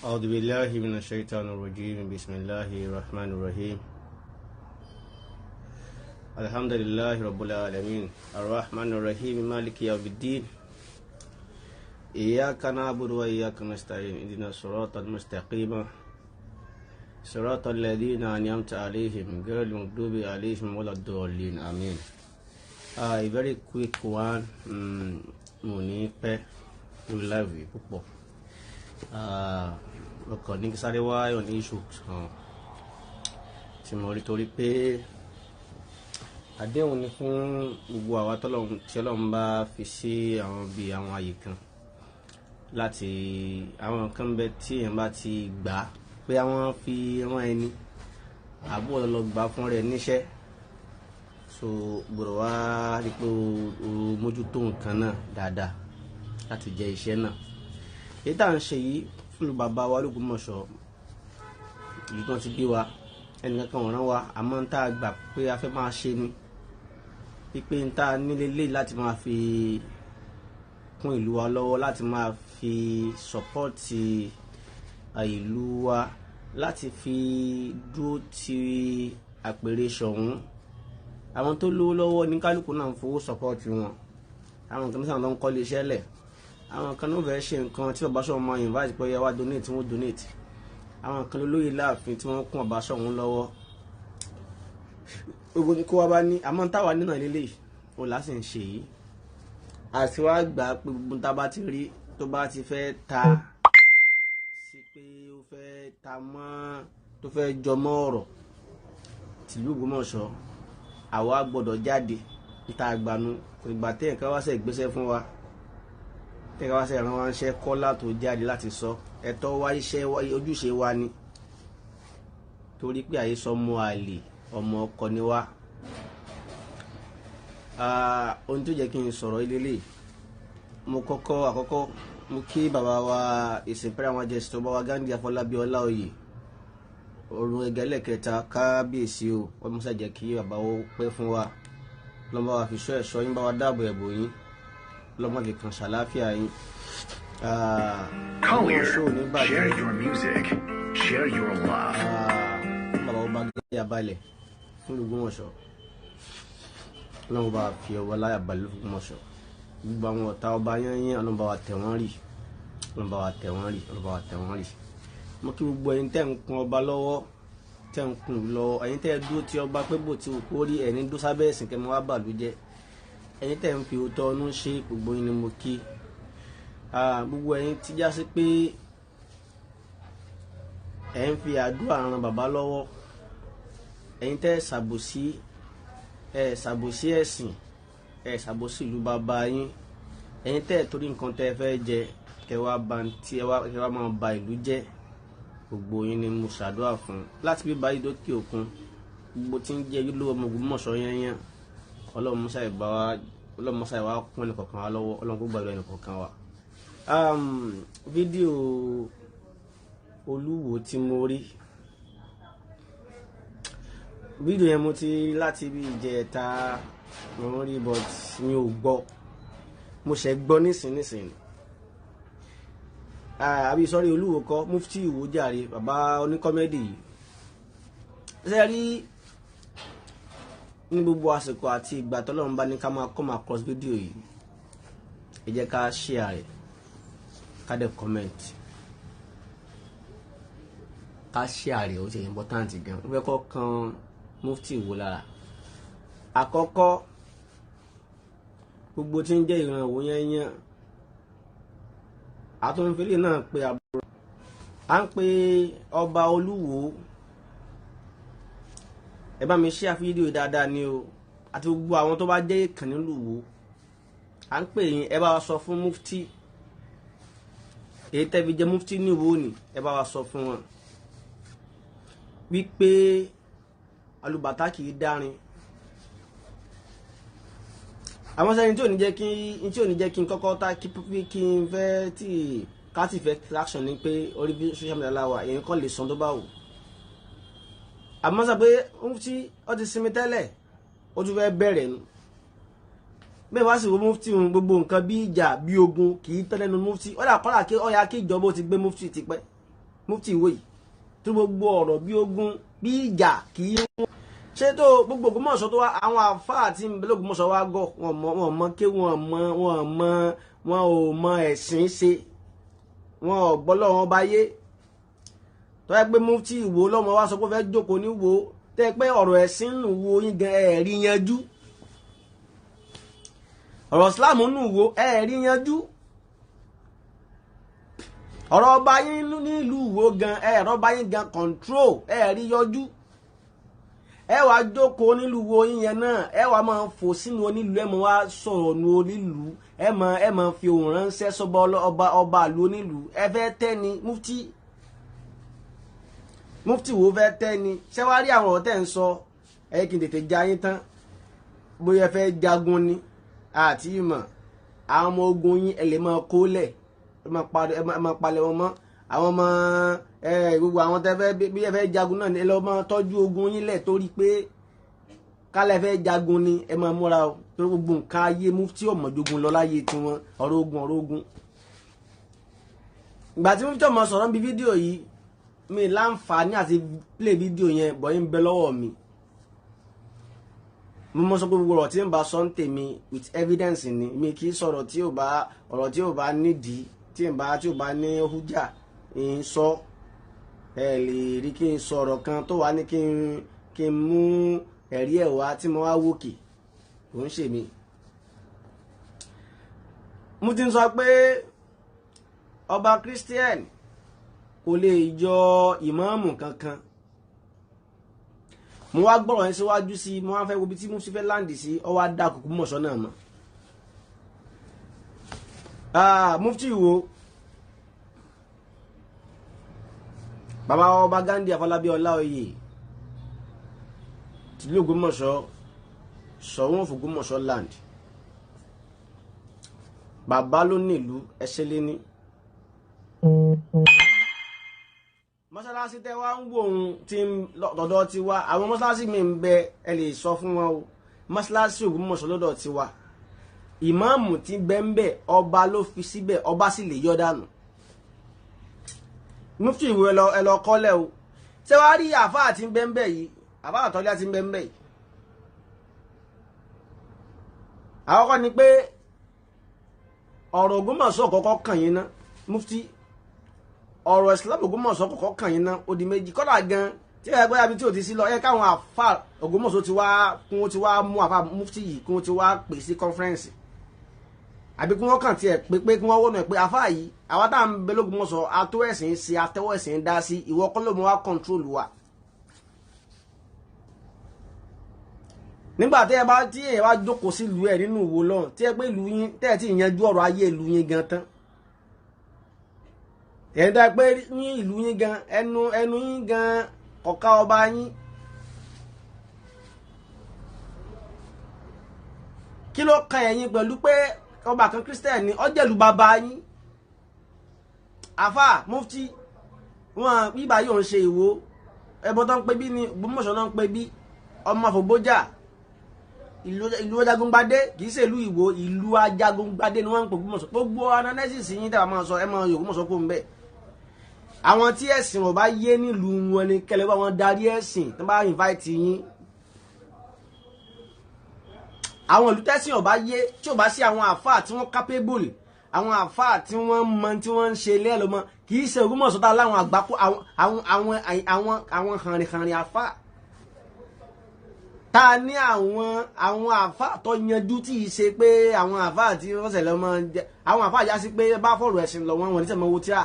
أعوذ بالله من الشيطان الرجيم. بسم الله الرحمن الرحيم. الحمد لله رب العالمين الرحمن الرحيم مالك يوم الدين إياك نعبد وإياك نستعين اهدنا الصراط المستقيم صراط الذين أنعمت عليهم غير المغضوب عليهم ولا الضالين آمين. A very quick one. Mo ní pẹ́ lórí live yìí púpọ̀. Ọkàn ní kí sáré wá on issue kan tí mo rí, torí pé àdéhùn ni fún gbogbo àwa tọ́lọ́run tí Ọlọ́run bá fi sí àwọn bíi àwọn àyè kan, láti àwọn nǹkan bẹ tí èèyàn bá ti gbà á pé àwọn fi rán ẹni àbúrò lọ gbà fún rẹ̀ níṣẹ́, so gbọ́dọ̀ wá rí pé o mójútó nǹkan náà dáadáa láti jẹ iṣẹ́ náà. Èyí tá à ń ṣe yìí fún bàbá wa l'Ógbómọ̀ṣọ́, ìlú tí wọ́n ti bí wa, ẹnìkan kan ò rán wa, àmọ́ ń tá a gbà pé a fẹ́ máa ṣe ni pípé ń tá a nílé lé láti máa fi kún ìlú wa lọ́wọ́, láti máa fi support ìlú wa, láti fi dúró ti àpèrè Ṣọ̀ún. Àwọn tó lówó lọ́wọ́ ní kálukú náà ń fowó support wọn. Àwọn kan sáà ló ń kọ́lé iṣẹ́ lẹ̀, àwọn kan ló fẹ́ ṣe nǹkan tí bàbá Ṣọ̀ún máa invite pé ẹ wá donate, wọ́n donate. Àwọn kan ló lóye láàfin tí wọ́n kún bàbá Ṣọ̀ún lọ́wọ́. Gbogbo ní kó wá bá ní, àmọ́ táwa nínà lélẹ̀ òun là sì ń ṣe yìí. Àti wá gbà pé gbogbo tá a bá ti rí tó bá ti fẹ́ ta sí pé ó fẹ́ ta mọ́, tó fẹ́ jọmọ́ ọ̀rọ̀ tìlú Ògbómọ̀ṣọ́, àwa gbọ́dọ̀ jáde níta àgbànú. Kò ìgbà téèyàn kan wá sẹ̀ gbéṣẹ́ fún wa, téèyàn kan wá sẹ̀ rán wa ń ṣẹ́ kọ́lá tó jáde láti sọ ẹ̀tọ́ wa, iṣẹ́ ojúṣe wa ni, torí pé àyè sọ ọmọ àlè, ọmọ ọkọ ni wá. Ohun tó jẹ́ kí n sọ̀rọ̀ ilé lè mo kọ́kọ́ àkọ́kọ́ mo kí bàbá wa His Imperial Majesty tó bá wa Ghandi Afọlábí Ọláoyè ọ̀run ẹgẹ́lẹ̀ kẹta, kábíyèsí o. Wọ́n mú sàjẹ́ kí bàbá ó pẹ́ fún wa, lọ́mọ wa fi ṣọ́ ẹ̀ṣọ́ yín, bá wa dáàbò ẹ̀bò yín, lọ́mọ fi kàn ṣàláfíà yín. Collier, share your music, share your love. Bàbá ó bá gẹ́gẹ́ abalẹ̀ fún Ògbómọ̀ṣọ́, ọlọ́run bá fi ọwọ́ láyà balẹ̀ fún Ògbómọ̀ṣọ́. Gbogbo àwọn ọ̀tá ọba yányán, ọlọ́run bá wa tẹ̀ wọ́n rì, ọlọ́run bá wa tẹ̀ wọ́n rì, ọlọ́run bá wa tẹ̀ wọ́n rì. Mo kí gbogbo ẹ̀yin tẹ́ ń kún ọba lọ́wọ́, tẹ́ ń kún lọ́wọ́, ẹ̀yin tẹ́ dúró ti ọba pé bò tí kò rí ẹ̀ní dó sábẹ́ ẹ̀sìn kẹ́ mo wá bàlú jẹ́, ẹ̀yin tẹ́ ń fi òótọ́ ọdún ṣe, gbogbo yín ni mo kí. Gbogbo ẹ̀yin tí já sí pé ẹ̀ ń fi àdúrà ran bàbá lọ́wọ́, ẹ̀yin tẹ́ ṣàbòsí, ẹ̀ ṣàbòsí ẹ̀sìn, ẹ̀ ṣàbòsí ìlú bàbá yín, ẹ̀yin tẹ́ torí nǹkan tẹ́ fẹ́ jẹ kẹ́ wá ba tí ẹ wá máa ba ìlú jẹ́, gbogbo yín ni mo ṣàdúrà fún láti bí báyìí dókè òkun. Gbogbo tí ń jẹ́ ojúlówó ọmọ Ògbómọ̀ṣọ́ yẹnyẹn, ọlọ́run mọ́sá ìbá wa, ọlọ́run mọ́sá ìwà kún ẹnìkọ̀ọ̀kan wa lọ́wọ́, ọlọ́run kó gbàdúrà ẹnìkọ̀ọ̀kan wa. Fídíò Olúwo tí mo rí, fídíò yẹn mo ti láti bí ìjẹta mo rí, but mi ò gbọ́, mo ṣẹ̀ gbọ́ nísìnyìísìnyìí. Àbí sọ́rí, Olúwo kọ́, Mufti Ìwó jàre, bàbá oníkọ́mẹ́dì yìí. Ṣe rí ní gbogbo àsìkò àti ìgbà tọ́lọ́run bá ní ká máa come across fídíò yìí, ẹ jẹ́ ká share rẹ̀, ká dẹ̀ comment, ká share rẹ̀. Ó ṣe important gan. Ó fẹ́ kọ́ kan Mufti Ìwó lára. Àkọ́kọ́, gbogbo tí ń jẹ́ ìran Ìwó yẹn, àtúnfẹ́lẹ́ náà pé àbúrò à ń pe ọba Olúwo, ẹ bá mi share fídíò dáadáa ni o, àti gbogbo àwọn tó bá jẹ́ ìkànnì Olúwo, à ń pè yín, ẹ bá wa sọ fún Mufti èyí tẹ́ fi jẹ́ Mufti ní Ìwó ni, ẹ bá wa sọ fún wọn wípé alùbàtà kì í dárin. Àwọn sẹ́ni tí ò ní jẹ́ kí tí ò ní jẹ́ kí n kọ́kọ́ tá kí n fẹ́ tí ká sì fẹ́ action ni pé orí social media láwà, èyí kàn lè san tó bá wù. Àmọ́ sọ pé Mufti ó ti sinmi tẹ́lẹ̀, ó tún fẹ́ bẹ̀rẹ̀ nu. Bẹ́ẹ̀ wá sì wo Mufti ń gbogbo nǹkan bí ìjà bí ogun kì í tán lẹ́nu Mufti. Ó dà kọ́là kí ó yá kí ìjọba ó ti gbé Mufti tipẹ́. Mufti Ìwó yìí tó gbogbo ọ̀rọ̀ bí ogun bí ìjà kì í wọ́n ṣé tó gbogbo Ògbómọ̀ṣọ́ tó wá àwọn àfáà tí ń bẹ l'Ógbómọ̀ṣọ́ wá gọ̀ wọn mọ ké wọn mọ wọn ò mọ ẹ̀sìn ṣe, wọn ò gbọ́ lọ́wọ́ bá yé. Tó yẹ pé Mufti Ìwó lọ́mọ wá sọ pé ó fẹ́ jókòó ní wo tẹ́ pé ọ̀rọ̀ ẹ̀sìn nù wo yín gan ẹ̀rí yanjú, ọ̀rọ̀ Islam nù wo ẹ̀rí yanjú, ọ̀rọ̀ ọba yín nílùú wo gan ẹ̀rọ ọba yín gan control ẹ̀rí yọjú. Ẹ wàá jókòó nílùú wo yín yẹn náà, ẹ wàá máa fò sínú onílùú, ẹ máa wá sọ̀rọ̀ nu onílùú, ẹ máa fi òun ránṣẹ́ sọ́ba ọba ọba àlú onílùú. Ẹ fẹ́ tẹ́ ni Mufti, Mufti wo fẹ́ tẹ́ ni? Ṣé wàá rí àwọn ọ̀rọ̀ tẹ́ ń sọ? Ẹ kí n tètè ja yín tán, bóyá ẹ fẹ́ jagun ni àti ìmọ̀ àwọn ọmọ ogun yín ẹ lè máa kó lẹ̀, ẹ máa palẹ̀ wọn mọ́. Àwọn ọmọ gbogbo àwọn tẹ́ fẹ́ bí ẹ fẹ́ jagun náà ni ẹ lọ máa tọ́jú ogun yín lẹ̀, torí pé kálẹ̀ fẹ́ jagun ni ẹ máa múra o, torí gbogbo nǹkan ayé Mufti ọ̀mọ̀jogun lọ láyé tiwọn, ọ̀rọ̀ ogun ọ̀rọ̀ ogun. Ìgbà tí Mufti ọmọ sọ̀rọ̀ níbi fídíò yìí, mi láǹfààní àti play fídíò yẹn bọ̀ yín bẹ lọ́wọ́ mi. Mo mọ sọ pé gbogbo ọ̀rọ̀ tí ń bá sọ ń tèmi with evidence ni, mi kì í sọ̀rọ̀ tí ò bá ọ̀rọ̀ tí ò bá nídìí, tí ń bá tí ò bá ní hújà ń sọ. Ẹ lè rí kí n sọ̀rọ̀ kan tó wà ní kí n mú ẹ̀rí ẹ̀ wá tí mo wá wòkè, kò ń ṣèmi. Mo ti ń sọ pé ọba Christian kò lè yọ ìmáàmù kankan. Mo wá gbọ́rọ̀ yẹn síwájú sí i, mo wá fẹ́ wo ibi tí Mufti fẹ́ láǹdì sí, ọ wá dá kúkú mọ̀ṣọ́ náà mọ̀. Mufti Ìwó, bàbá ọba Ghandi Afọlábí Ọláoyè tìlú Ògbómọ̀ṣọ́, Ṣọ̀ún of Ògbómọ̀ṣọ́ land, bàbá ló nílùú ẹsẹ̀lẹ̀ ní. Mọ́sálásí tẹ́ wá ń wò ohun tí lọ́dọ̀ ti wá, àwọn mọ́sálásí mi ń bẹ, ẹ lè sọ fún wọn o, mọ́sálásí Ògbómọ̀ṣọ́ lọ́dọ̀ ti wá, ìmáàmù tí bẹ ń bẹ ọba ló fi síbẹ̀, ọba sì lè yọ dànù. Mufti Ìwó ẹ lọ kọ́lẹ̀ o. Ṣé wàá rí àfáà tí ń bẹ ń bẹ yìí, àfáà àtọ́lé tí ń bẹ ń bẹ yìí, àkọ́kọ́ ni pé ọ̀rọ̀ Ògbómọ̀ṣọ́ kọ́kọ́ kàn yín ná Mufti, ọ̀rọ̀ Islam Ògbómọ̀ṣọ́ kọ́kọ́ kàn yín ná, ó di méjì. Kọ́dà gan tí ẹ gbé abi tí ò ti sí lọ, ẹ káwọn àfáà Ògbómọ̀ṣọ́ ti wá kún ó ti wá mú àfáà Mufti yìí kún ó ti wá pè sí kọ́nfẹ́rẹ́nsì, àbí kí wọ́n kàn tiẹ̀ pé kí wọ́n wọ́nà pé àfáà yìí àwa tá à ń bẹ l'Ógbómọ̀ṣọ́ ató ẹ̀sìn ṣe atẹ́wọ́ ẹ̀sìn dá sí, ìwọ kọ́ ló mọ wá kọ́ńtrólù wa. Nígbà tí ẹ bá tí ẹ wá jókòó sí ìlú ẹ nínú ìwò lọ́hùn, tí ẹ pé ìlú yín tẹ́ ẹ ti yanjú ọ̀rọ̀ ayé ìlú yín gan tán, ẹ̀ ń dá pé ní ìlú yín gan ẹnu ẹnu yín gan kọ̀ọ̀ká ọba yín. Kí ló kan ẹ̀yin pẹ̀lú pé ọba kan Christian ni ọjẹ́lu bàbá yín? Àfà Mufti wọn bíbá yóò ń ṣe Ìwó, ẹbọ tó ń pe bí ni Ògbómọ̀ṣọ́ náà ń pe bí, ọmọ àfògbójà ìlú Ajagungbadé kì í ṣe ìlú Ìwó, ìlú Ajagungbadé ni wọ́n ń pè Ògbómọ̀ṣọ́. Gbogbo analysis yín tẹ́wà máa sọ ẹ máa yọ Ògbómọ̀ṣọ́ kó ń bẹ̀. Àwọn tí ẹ̀sìn wọn bá yé nílùú wọn ni kẹlẹ́ bá wọn darí ẹ̀sìn tó bá invite yín. Àwọn ìlú tẹ́sìn ọba yé tí ò bá sí àwọn àfáà tí wọ́n capable, àwọn àfáà tí wọ́n mọ tí wọ́n ń ṣe lẹ́ẹ̀lọ́mọ, kì í ṣe Ògbómọ̀ṣọ́ tá láwọn àgbákò àwọn hànrìnhànrìn àfáà tá a ní àwọn àfáà tó yanjú, tí ì ṣe pé àwọn àfáà tí wọ́n ṣẹlẹ̀ mọ́ àwọn àfáà yá sí pé bá fọ̀rọ̀ ẹ̀sìn lọ wọn ní sẹ̀mọ́ wo tíra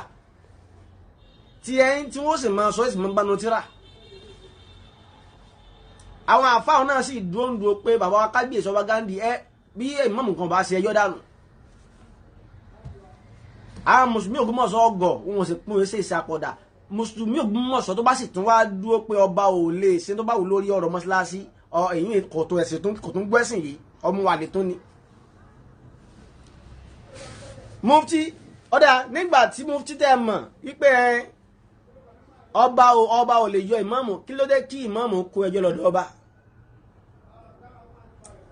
tí ẹyin tí wọ́n sì máa sọ èsì mọ́ bánu tíra. Àwọn àfáà náà sì dúró ń dúró pé bàbá wa kábíyèsí ọba Ghandi ẹ bí ìmáàmù kan bá ṣe ẹjọ́ dànù. Àwọn mùsùlùmí Ògbómọ̀ṣọ́ ọgọ̀ wọn ò sì pín oṣù ìṣe àpọ̀dà. Mùsùlùmí Ògbómọ̀ṣọ́ tó bá sì tún wá dúró pé ọba ò lè ṣe tó bá wù lórí ọ̀rọ̀ mọ́ṣáláṣí, èyí kò tó ẹ̀sìn kò tún gbẹ́sìn yìí, ọmọ wa lè tó ni. Mufti ọ̀dà nígbà tí Mufti tẹ́ mọ̀ wípé ọba ò lè yọ ìmáàmù, kí ló dé kí ìmáàmù kó ẹjọ́ lọ́dọ̀ ọba?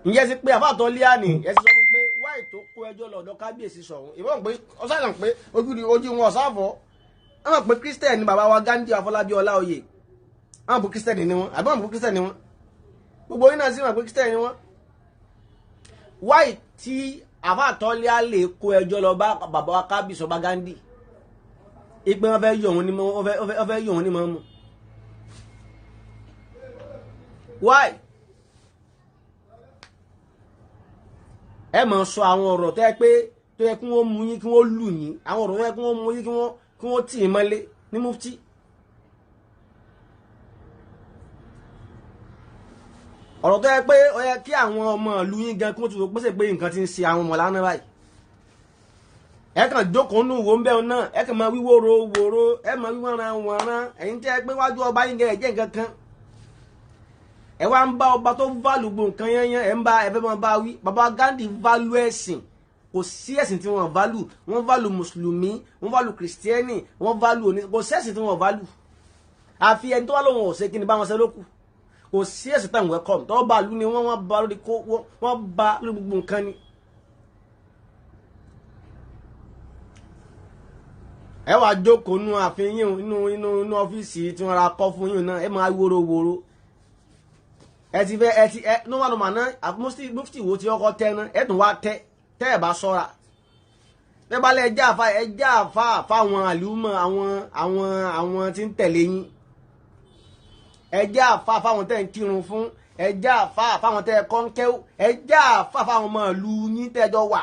Ǹjẹ́ sí pé àfáàtọ̀ líàní ẹ ti sọ fún pé wáì tó kó ẹjọ́ lọ́dọ̀ kábíyèsí Ṣọ̀ún, ìbọn pé ọ̀sán pé ojú wọn ọ̀sáfọ́ Wọ́n mọ̀ pé Christian ni bàbá wa Gandhi Afọlábí Ọláoyè. Wọ́n mọ̀ pé Christian ni wọ́n, àbí wọ́n mọ̀ pé Christian ni wọ́n? Gbogbo yín náà sì mọ̀ pé Christian ni wọ́n. Wáì tí àfàtọ́lé lè kó ẹjọ́ lọ bá bàbá wa Kábíyèsí ọba Gandhi, ìpè wọn fẹ́ yọ òun ní wọ́n fẹ́ yọ òun ní mọ́mú. Why? Ẹ máa sọ àwọn ọ̀rọ̀ tó yẹ pé tó yẹ kí wọ́n mú yín, kí wọ́n lù yín, àwọn ọ̀rọ̀ tó yẹ kí wọ́n mú yín, kí wọ́n tì í mọ́lé ní mufti. Ọ̀rọ̀ tó yẹ pé ó yẹ kí àwọn ọmọ ìlú yín gan kí wọ́n ti rò pèsè pé nǹkan ti ń ṣe àwọn ọmọ lánàá báyìí. Ẹ kàn jókòó nù wò ń bẹ́ẹ̀ náà, ẹ kàn máa wí wòrò wòrò, ẹ máa wí wọ́nra wọ̀nran. Ẹ̀yin tẹ́ ẹ pé wájú ọba yín gan ẹ̀ jẹ́ nǹkan kan. Ẹ wá ń bá ọba tó válù gbogbo nǹkan yányán, ẹ ń bá ẹ fẹ́ máa bá wí. Bàbá Gandhi válù ẹ̀sìn, kò sí ẹ̀sìn tí wọ́n válù. Wọ́n válù mùsùlùmí, wọ́n válù kìrìsìtẹ́nì, wọ́n válù òní, kò sí ẹ̀sìn tí wọ́n válù. Àfi ẹni tó wá lóhun ọ̀sẹ̀ kí ni bá wọn ṣe lókù. Kò sí ẹ̀sìn táwọn welcome tọ́wọ́ bá lù ni wọ́n bá lórí kó wọ́n bá lórí gbogbo nǹkan ni. Ẹ wàá jókòó nú ààfin yín, inú inú inú ọ́fíìsì tí wọ́n ra kọ́ fún yín náà, ẹ máa wóró wóró. Ẹ ti fẹ́ ẹ ti ẹ ní wàá nùmọ̀ náà, mufti wo ti ọkọ tẹ náà, ẹ tún wá tẹ tẹ ẹ bá sọ́ra. Ẹ bá lẹ ẹ já àfa, ẹ já àfa fáwọn àlùmọ̀ àwọn tí ń tẹ̀lé yín. Ẹ já àfa fáwọn tẹ́ ń kírun fún, ẹ já àfa fáwọn tẹ́ ẹ kọ́ ń kẹ́wò, ẹ já àfa fáwọn ọmọ ìlú yín tẹ́ ẹ jọ wà.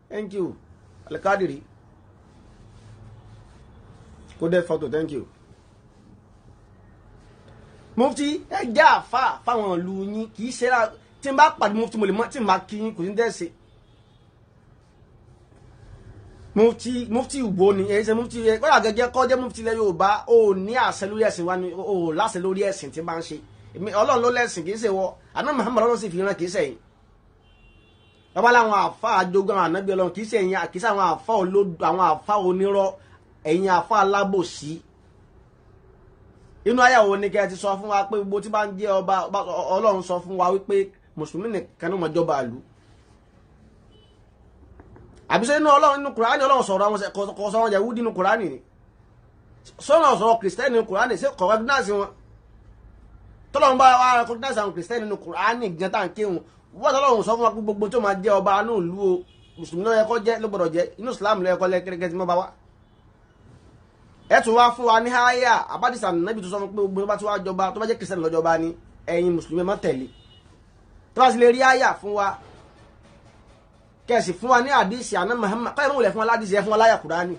Thank you, Alikadiri. Coded photo, thank you. Mufti, ẹ já àfa fáwọn ìlú yín, kì í ṣe ra tí n bá pàdé mufti mo lè mọ tí n bá kí yín kò ní dẹ́sẹ̀. Mufti wo ni ẹ ṣe mufti ẹ kọ́lá gẹ́gẹ́ kọ́ jẹ́ mufti ilẹ̀ Yorùbá, ò ní àṣẹ lórí ẹ̀sìn wa ni ò láṣẹ lórí ẹ̀sìn tí n bá ń ṣe. Ọlọ́run ló lẹ́sìn kì í ṣe wọ àná Muhammad Ọlọ́run sì fi ràn kì í ṣẹ̀yìn. Bàbá láwọn àfa àjogún àwọn ànábì Ọlọ́run kì í ṣẹ̀yìn, kì í ṣe àwọn àfa olódo, àwọn àfa onírọ́, ẹ̀yin àfa alábòsí. Inú ayé wo ni kẹ́ ẹ ti sọ fún wa pé gbogbo tí bá ń jẹ́ ọba Ọlọ́run sọ fún wa wípé mùsùlùmí nìkan ló mọ̀ jọba ìlú? Àbí sẹ́yìn Ọlọ́run nínú Kùránì Ọlọ́run sọ̀rọ̀ àwọn kò sọ̀rọ̀ Yahudi nínú Kùránì ni, sọ̀rọ̀ sọ̀rọ̀ Kìrìsìtẹ́nì nínú Kùránì, ṣé kò recognize wọn? Tọ́lọ́run bá wa recognize àwọn Kìrìsìtẹ́nì nínú Kùránì gan tá à ń kéwọn, wọ́n tọ́lọ́run sọ fún wa pé gbogbo tó máa jẹ́ ọba inú ìlú o mùsùlùmí ló yẹ kó jẹ́, ló gbọ́dọ̀ jẹ́ inú Islam ló yẹ kó lẹ́kẹ́rẹ́kẹ́ tí wọ́n bá wá. Ẹ tún wá fún wa ní háyà abádìsá nàbì tó sọ fún pé gbogbo tó bá tún wá jọba tó bá jẹ́ Kìrìsìtẹ́nì lọ́jọba ni ẹ̀yin mùsùlùmí má tẹ̀lé. Tó bá sì lè rí háyà fún wa, kẹsì fún wa ní àdìsí àná Muhammad, kọ́ ẹ̀ mọ̀ wùlẹ̀ fún wa ládìsí, ẹ fún wa láyà Kùránì,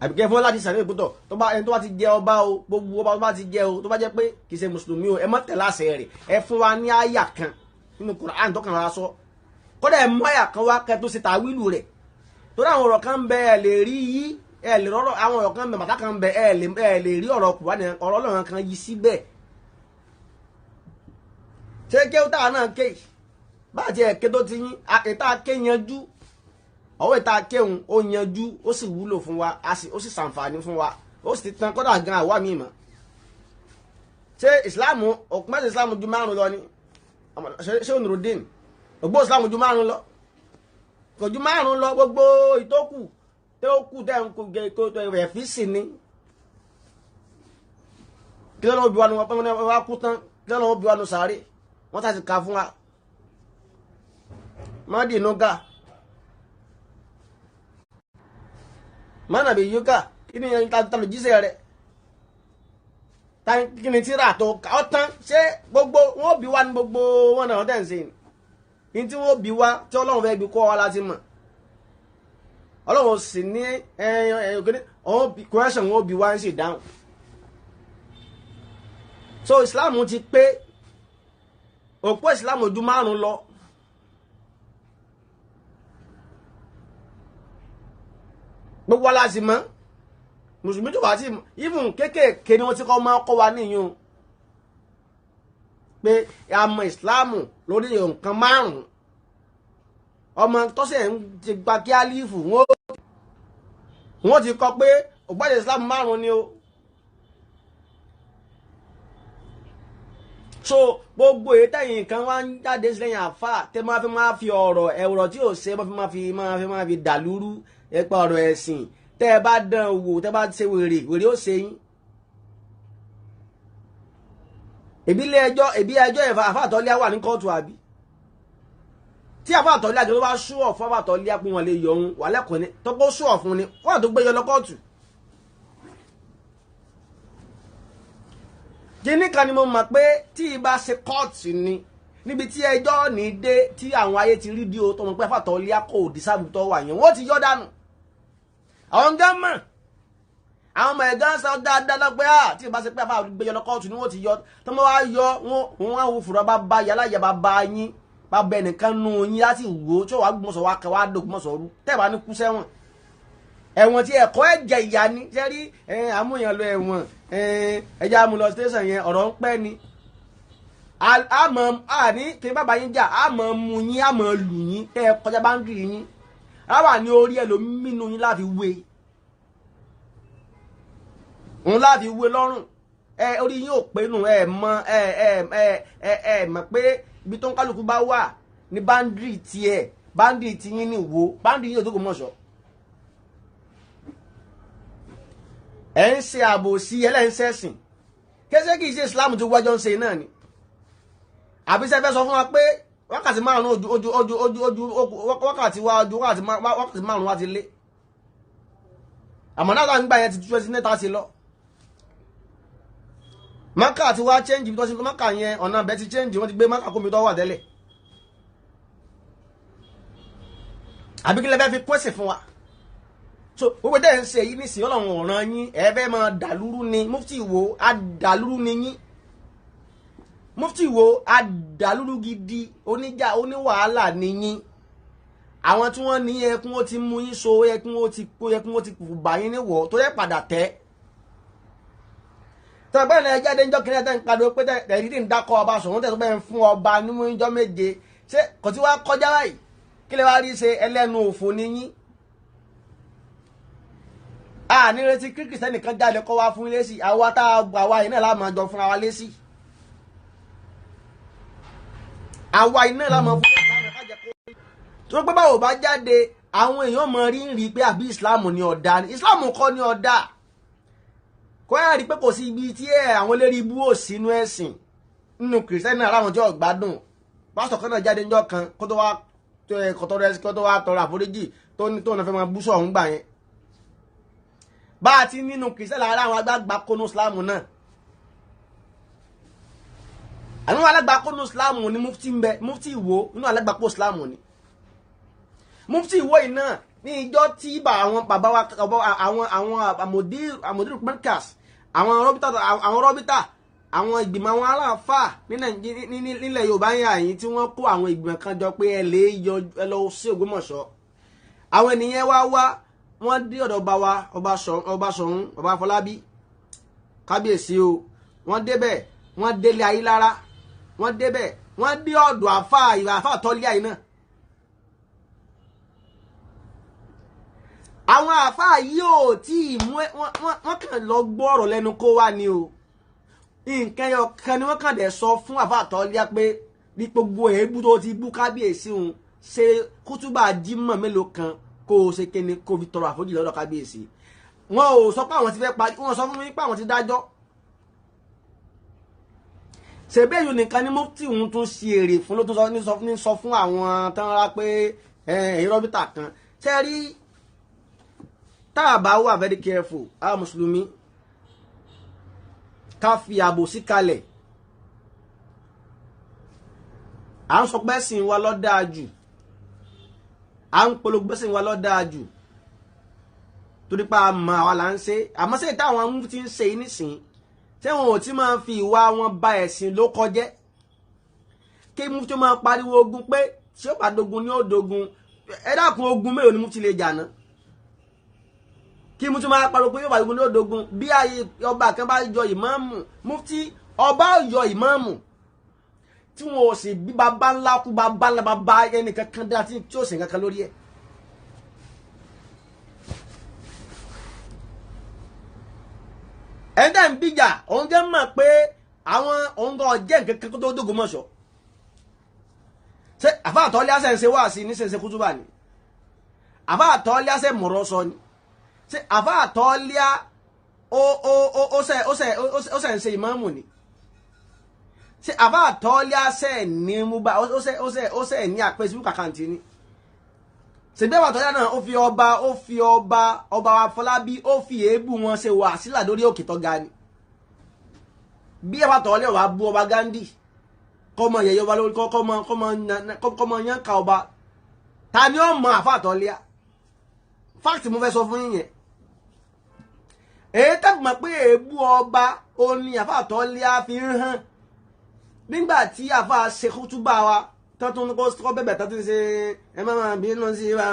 àbí kẹ́ fún wa ládìsí àná ìpótọ̀ tó bá ẹni tó bá ti jẹ ọba o, gbogbo ọba tó bá ti jẹ o, tó bá jẹ́ pé kì í ṣe mùsùlùmí o, ẹ má tẹ̀lé àṣẹ rẹ̀, ẹ fún wa ní àyà kan nínú Kùránì tó kàn wá sọ, kódà ẹ mú àyà kan wá kẹ́ tó ṣe tàwílù rẹ̀, torí àwọn ọ̀rọ̀ kan bẹ ẹ lè rí yí, ẹ lè rọrọ àwọn ọ̀rọ̀ kan bẹ bàtà kan bẹ ẹ lè rí ọ̀rọ̀ Kùránì, ọ̀rọ̀ Ọlọ́run kan yí síbẹ̀. Ṣé kéwú táwa náà ké bá ti ẹ̀ké tó ti yín, ìta ké yanjú, ọwọ́ ìta kéhùn ó yanjú, ó sì wúlò fún wa, ó sì ṣàǹfààní fún wa, ó sì ti tán kódà gan àwa mi mọ̀. Ṣé ìsìláàmù òkú mẹ́sàn ìsìláàmù ju márùn lọ ni? Ṣé onírúdín ògbó ìsìláàmù ju márùn lọ? Kò ju márùn lọ, gbogbo ìtókù tó kù tẹ̀ ń kó rẹ̀ fi sì ni. Kí ló lọ́wọ́ bí wa nu wọ́n wá kú tán, kí ló lọ́wọ́ bí wa nu sàárè, wọ́n ta ti kà fún wa. Madi nuga mana bi yuka kí ni ta lo jíṣẹ́ rẹ̀, ta kí ni tíra tó ọ tán. Ṣé gbogbo wọn bí wa ní gbogbo wọn náà tẹ̀ ń ṣe ní tí wọn bí wa tí Ọlọ́run fẹ́ bí kọ́ wa láti mọ̀? Ọlọ́run sì ní ẹ̀yàn question wọn bí wa ń sì dáhùn. So Islam ti pé òpó Islam ojú márùn lọ. Gbogbo wa láti mọ̀ mùsùlùmí tó wà sí even kéékèèké ni wọ́n ti kọ́ máa kọ́ wa níyùn pé a mọ̀ ìsìláàmù lórí nǹkan márùn-ún. Ọmọ tọ́sẹ̀ ń ti gba kí álífù wọ́n ti kọ́ pé ògbọ́dọ̀ ìsìláàmù márùn-ún ni o. So gbogbo èyí tẹ̀yìn nǹkan wá ń jáde lẹ́yìn àfà tẹ́ máa fi ọ̀rọ̀ ẹ̀rọ tí ò ṣe máa fi dàlúrú. Nípa ọ̀rọ̀ ẹ̀sìn tẹ́ ẹ bá dán wò, tẹ́ bá ṣe wèrè wèrè ó ṣe yín. Èbí ilé ẹjọ́, èbí ẹjọ́ ẹ̀fà àfàtọ́lé wà ní kóòtù àbí tí àfàtọ́lé àjọ tó bá sú ọ̀fun àfàtọ́lé pé wọ́n lè yọ òun wà lẹ́kọ̀ọ́ ni tọ́pọ̀ sú ọ̀fun ni wọ́n tó gbé yọ lọ kóòtù. Kíní kan ni mo mọ̀ pé tí ibà ṣe kóòtù ni níbi tí ẹjọ́ ní dé tí àwọn ayé ti rí bí o tọmọ pé àfàtọ́lé kò dísáàbù tó wà yẹn wọ́n ti yọ dànù. Àwọn gán mọ̀, àwọn ọmọ ẹ̀gán sọ dáadáa lọ́pẹ́ à tí ìbá ṣe pé àfà gbé yọ lọ kóòtù ni wọ́n ti yọ tọmọ wá yọ wọn wá wo fùrọ̀ bá bá yàrá yà bá bá yín bá bẹ nìkan nù yín láti wò ó tí wàá gbọ́sọ̀ wá kẹ wàá dògbọ́sọ̀ rú tẹ́ bá ní kú sẹ́wọ̀n. Ẹ̀wọ̀n tí ẹ̀kọ́ ẹ̀jẹ̀ ìyá ni ṣe rí àmúyàn lọ ẹ̀wọ̀n ẹ̀jẹ̀ àmúlọ station yẹn ọ̀rọ̀ ń pẹ́ ni. Àmọ́ àní kí n bàbá yín jà àmọ́ mú yín àmọ́ lù yín tẹ́ ẹ kọjá báńdìrì yín àwa ní orí ẹlòmínú yín láfi wé òun láfi wé lọ́rùn ẹ orí yín ò pé nù ẹ mọ ẹ ẹ ẹ ẹ ẹ mọ̀ pé ibi tó ń kálukú bá wà ní báńdìrì tiẹ̀ báńdìrì ti yín ní wo báńdìrì yín ò tó kò mọ̀ sọ. Ẹ ń ṣe àbòsí ẹlẹ́ńsẹ̀sìn kéṣe kìí ṣe Islam tó wájọ́ ń ṣe náà ni àbí sẹ́fẹ́ sọ fún wa pé wákàtí márùn-ún ojú ojú ojú ojú ojú wákàtí wa ojú wákàtí márùn-ún wa ti lé àmọ́ náà tá ń gbà yẹn ti 29 ti lọ. Maka ti wá change bí tó ṣe maka yẹn ọ̀nà abẹ́ ti change wọ́n ti gbé maka kómi tó wà tẹ́lẹ̀ àbí kí lẹ fẹ́ fi pèsè fún wa. So gbogbo dẹ́ ń ṣe yìí nísìnyí Ọlọ́run ọ̀ràn yín ẹ fẹ́ máa dàlúrú ni. Mufti Ìwó adàlúrú ni yín. Mufti Ìwó adàlúrú gidi oníjà oníwàhálà ni yín. Àwọn tí wọ́n ní ẹkún ó ti mú yín so ẹkún ó ti kó ẹkún ó ti bà yín níwọ̀ tó yẹ padà tẹ́. Tọ́gbẹ́ náà jáde ńjọ́ kìnìún tẹ́ ń pariwo pé tẹ̀rí tí ń dákọ̀ ọba sọ̀rọ̀ tẹ̀ tó bẹ́ẹ̀ ń fún ọba nímú ńjọ́ méje ṣé kò tí wàá kọjá báyìí kí lè wá rí ṣe ẹlẹ́nu òfò ni yín. A ní retí kí kìrìsìtẹ́nì kan jáde kọ́ wá fún lésì àwa tá a gbà wá iná láàmú àjọ fúnra wa lésì. Àwa iná láàmú fúnra wa lésì. Tó pé báwo bá jáde àwọn èèyàn mọ rí ń rí pé àbí Islam ni ọ̀dà ni Islam kọ́ ni ọ̀dà. Kọ́ ẹ̀ rí pé kò sí ibi tí ẹ̀ àwọn eléré ibú ò sínú ẹ̀sìn nínú kìrìsìtẹ́nì náà láwọn tí ò gbádùn. Pásítọ̀ kan náà jáde níjọ́ kan kó tó wá tọrọ àforíjì tó ní tóun náà fẹ́ máa bú sọ̀hún gbà yẹn. Bá a ti nínú kìrìsìtẹ́nì lára àwọn agbágbá kónú Islam náà. Àwọn alágbá kónú Islam ni Mufti ń bẹ Mufti Ìwó nínú alágbá kó Islam ni. Mufti Ìwó yìí náà ní ìjọ tí bá àwọn bàbá wa àwọn àmọ̀dírù Markaz àwọn rọ́bítà àwọn ìgbìmọ̀ àwọn aláàfáà nílẹ̀ Yorùbá ń yà yín tí wọ́n kó àwọn ìgbìmọ̀ kan jọ pé ẹ lè yọ ẹ lọ sí Ògbómọ̀ṣọ́. Àwọn ènìyàn wá wá wọ́n dé ọ̀dọ̀ ọba wa ọba Ṣọ̀ún ọba Afọlábí kábíyèsí o wọ́n débẹ̀ wọ́n délé Ayílára wọ́n débẹ̀ wọ́n dé ọ̀dọ̀ àfáà ìwà àfáà tọ́lé àyín náà. Àwọn àfáà yìí ò tí ì mú wọ́n kàn lọ gbọ́ ọ̀rọ̀ lẹ́nu kó wá ni o nǹkan ẹyọ kan ni wọ́n kàn dẹ̀ sọ fún àfáà tọ́lé pé ní gbogbo èébú tó ti bú kábíyèsí òun ṣe kútúbà jímọ̀ mélòó kan kó o ṣe kíni kó o fi tọrọ àforíjì lọ́dọ̀ kábíyèsí. Wọn ò sọ pé àwọn ti fẹ́ parí wọn sọ fún mi pé àwọn ti dájọ́. Ṣèbéyù nìkan ni Mufti òun tún ṣe èrè fún ló tún sọ fún àwọn tán rárá pé ẹ̀yìn rọ́bìtà kan ṣe rí tá a bá wà very careful àwọn mùsùlùmí ká fi ààbò sí kalẹ̀. À ń sọ pé ẹ̀sìn wa ló dáa jù à ń polongo ẹ̀sìn wa ló dáa jù torí pa àmọ́ àwa là ń ṣe àmọ́ sẹ́yìn táwọn Mufti ń ṣe yìí nísìnyí ṣé wọn ò tí máa fi ìwà wọn ba ẹ̀sìn ló kọjẹ́ kí Mufti máa pariwo ogun pé tí ó bá dogun ni ó dogun ẹ dákun ogun mélòó ni Mufti lè jà náà kí Mufti máa pariwo pé yóò bá dogun ni ó dogun bí ayé ọba kan bá yọ ìmáàmù Mufti ọba yọ ìmáàmù tí wọn ò sì bí baba ńlá kú baba ńlá baba ẹnìkan kan dá tí ó sì kankan lórí ẹ̀. Ẹni tẹ́ ń bíjà òun jẹ́ mọ̀ pé àwọn òun gan jẹ́ nǹkan kan tó dógún mọ̀ṣọ́ ṣé àfáà tọ́lé àṣẹ ń ṣe wá sí ní ṣe ń ṣe kútúbà ni Àfa àtọ́líà ṣe mọ̀rọ̀ sọ ni? Ṣé àfa àtọ́líà ó ṣe ń ṣe ìmáàmù ni? Ṣé àfa àtọ́líà ṣe ní múbà ó ṣe ní Facebook account ni? Ṣègbè àtọ́líà náà ó fi ọba ọba Afọlábí ó fi èébú wọn ṣe wàsílà lórí òkè tó ga ni. Bí àfa àtọ́líà wàá bú ọba Gandhi, kọ́mọ yẹyẹ ọba lórí, kọ́mọ yẹn ka ọba, ta ni ó mọ àfa àtọ́líà? Fáàkì mo fẹ́ sọ fún yín yẹn. Èyí tẹ́gbọ̀n mọ̀ pé èébú ọba ó ní àfa àtọ́líà fi ń hàn nígbà tí àfa ṣe kútúbà wa tọ́tún kọ́ bẹ̀bẹ̀ tọ́tún ṣe ẹ má máa bínú sí wa,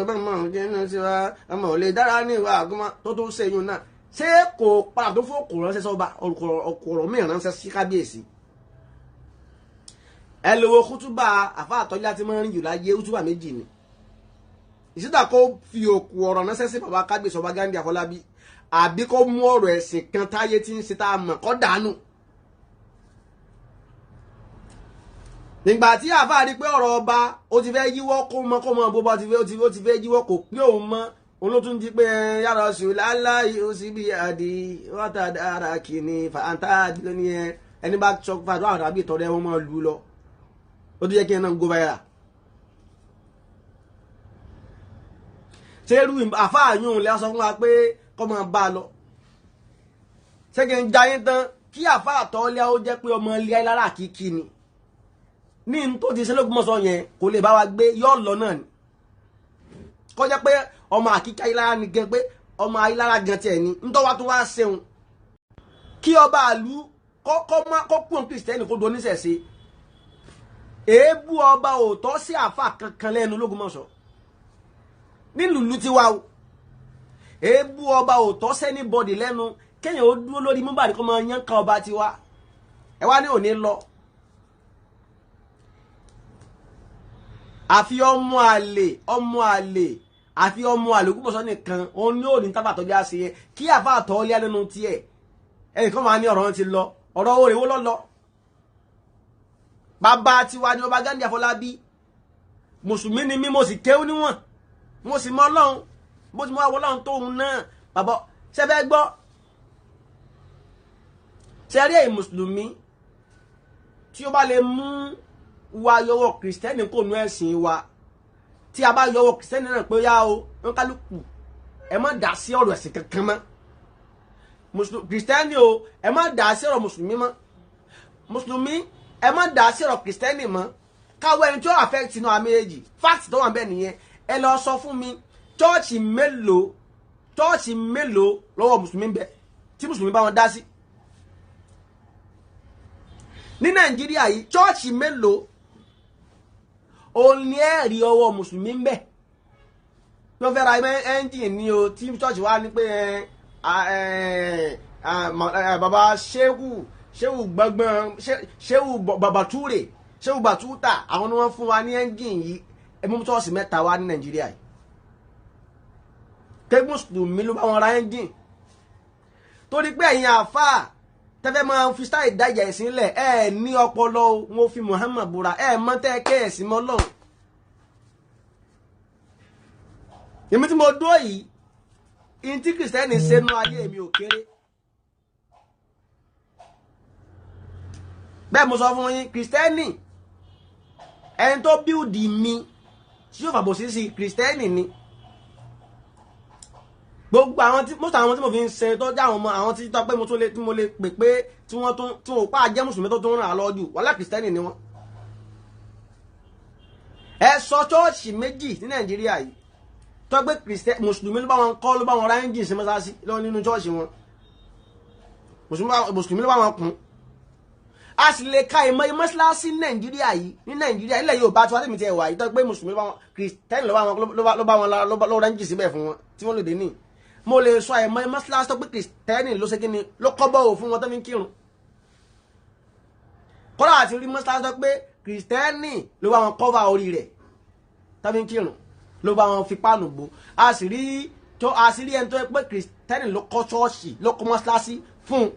ẹ má máa bínú sí wa, ọmọ ò lè dára ní ìwà àgúnmọ́ tó tún ṣe yún náà. Ṣé kò padà tó fún òkò ránṣẹ́ sọ́ba, ọkọ̀rọ̀ míì ránṣẹ́ sí kábíyèsí? Ẹ lówó kútúbà àfa àtọ́líà tí máa ń rìn jù láyé, kútúbà méjì ni. Ìsídà kó fi òkú ọ̀rọ̀ ránṣẹ́ sí bàbá kábíyèsí ọba Gandhi Afọlábí, àbí kó mú ọ̀rọ̀ ẹ̀sìn kan táyé tí ń ṣe tá a mọ̀ kọ́ dànù. Nígbà tí àáfàá rí pé ọ̀rọ̀ ọba ó ti fẹ́ yíwọ́, kó mọ bó bá ti fẹ́ yíwọ́, kò pé òun mọ́, òun ló tún di pé yàrá oṣù láláì ó sì bí àdì wọ́tà dára kìíní fàǹtà lónìí ẹ ẹni bá sọ fàdúrà àwọn àbí ìtọ́rẹ́ wọn máa lù lọ. Ó tún yẹ kí ẹ náà go viral. Ṣé irú àáfàá yún lè sọ fún wa pé kọ́ máa bá a lọ? Ṣé kí n jayé tán kí àáfàá tọ́lé ó jẹ́ pé ọmọ ilé ayélujára kìkì ni? Ní n tó ti ṣe l'Ógbómọ̀ṣọ́ yẹn kò lè bá wa gbé, yọ́ lọ náà ni. Kọ́ jẹ́ pé ọmọ àkíkí ayélujára ni gan, pé ọmọ ayélujára gan tiẹ̀ ni ń tọ́wá tó wá ṣeun. Kí ọba àlú kọ́ kúrò kìrìsìtẹ́nì kó do oníṣẹ̀ṣe. Èébú ọba ò tọ́ sí àáfàá kankan lẹ́nu l'Ógbómọ̀ṣọ́ nílùú tiwa o. Èébú ọba ò tọ́ sẹ́ni bọ́dì lẹ́nu, kéèyàn ó dúró lórí múbàdí kó máa yán kan ọba tiwa. Ẹ wá ní òní lọ. Àfi ọmọ àlè àfi ọmọ àlè Ògbómọ̀ṣọ́ nìkan òun ní òní tábà tọ́jú àṣẹ yẹn kí àfa àtọ́lé nínú tiẹ̀. Ẹnìkan máa ní ọ̀rọ̀ ti lọ, ọ̀rọ̀ òrè wo lọ́lọ́? Bàbá tiwa ni ọba Gandhi Afọlábí. Mùsùlùmí ni mí, mo sì kéwú níwọ̀n, mo sì mọ Ọlọ́run, bó ti mọ àwọn Ọlọ́run tóun náà. Bàbá ṣẹfẹ́ gbọ́, ṣe rí èyí mùsùlùmí tí ó bá lè mú wa yọwọ́ kìrìsìtẹ́nì kò nú ẹ̀sìn wa, tí a bá yọwọ́ kìrìsìtẹ́nì náà pé yá o, ń kálukú ẹ má dá sí ọ̀rọ̀ ẹ̀sìn kankan mọ́. Kìrìsìtẹ́nì o, ẹ má dá sí ọ̀rọ̀ mùsùlùmí mọ́. Mùsùlùmí ẹ má dá sí ọ̀rọ̀ kìrìsìtẹ́nì mọ́. Káwọ́ ẹni tí ó affect inú àmì èjì, fact tó wà bẹ́ẹ̀ nìyẹn. Ẹ lọ sọ fún mi chọ́ọ̀chì mélòó lọ́wọ́ mùsùlùmí bẹ tí mùsùlùmí bá wọn dá sí ní Nàìjíríà yìí? Chọ́ọ̀chì mélòó òun ni ẹ rí ọwọ́ mùsùlùmí ń bẹ? Wọ́n fẹ́ ra ẹ́ńjìn ní o, tí chọ́ọ̀chì wa ní pé bàbá ṣéwù gbọ̀ngbọ̀n, ṣéwù bàbàtúrè, ṣéwù bàtútà, àwọn ni wọ́n fún wa ní ẹ́ńjìn yìí. Ẹ mú chọ́ọ̀chì mẹ́ta wá ní Nàìjíríà yìí pé mùsùlùmí ló bá wọn ra ẹ́ńjìn. Torí pé ẹ̀yin àáfàá tẹ́fẹ́ máa fi stáì dájà ẹ̀sìn lẹ̀, ẹ ní ọpọlọ wọn fi Muhammad búra, ẹ mọ tẹ́ kẹ́ ẹ̀sìn mọ́ lọ́hùn. Èmi tí mo dúró yìí, ihun tí kìrìsìtẹ́nì ṣe nú ayé mi ò kéré. Bẹ́ẹ̀ mo sọ fún yín, kìrìsìtẹ́nì ẹni tó bíùdì mi tí yóò fàbọ̀ sí sí kìrìsìtẹ́nì ni. Gbogbo àwọn tí most àwọn tí mo fi ń ṣe tó jẹ́ àwọn ọmọ àwọn tí tó pé mo tún lè tí mo lè pè pé tí wọ́n tún tí wọ́n pa jẹ́ mùsùlùmí tó tún ràn án lọ́jù wàhálà kìrìsìtẹ́nì ni wọ́n. Ẹ sọ chọ́ọ̀chì méjì ní Nàìjíríà yìí tó pé mùsùlùmí ló bá wọn kọ́, ló bá wọn ra ẹ́ńjìn sí mọ́sáàsì lọ nínú chọ́ọ̀chì wọn, mùsùlùmí ló bá wọn kún. A sì lè ka ìmọ̀ mọ́sálásí Nàìjíríà yìí ní Nàìjíríà ilẹ̀ Yorùbá tí wọ́n tẹ̀mí tiẹ̀ wà yìí tó pé mùsùlùmí ló bá wọn, kìrìsìtẹ́nì ló bá wọn ló ra ẹ́ńjìn síbẹ̀ fún wọn tí wọ́n lè dé ní. Mo lè sọ àìmọ̀ mọ́sálásí tó pé kìrìsìtẹ́nì ló ṣe kíni ló kọ́ bọ́ọ̀ fún wọn tó fi ń kírun. Kọ́lá àti rí mọ́sálásí tó pé kìrìsìtẹ́nì ló bá wọn kọ́va orí rẹ̀ tó fi ń kírun, ló bá wọn fi páànù gbó. A sì rí ẹni tó pé kìrìsìtẹ́nì ló kọ́ ṣọ́ọ̀ṣì ló kọ́ mọ́sálásí fún un.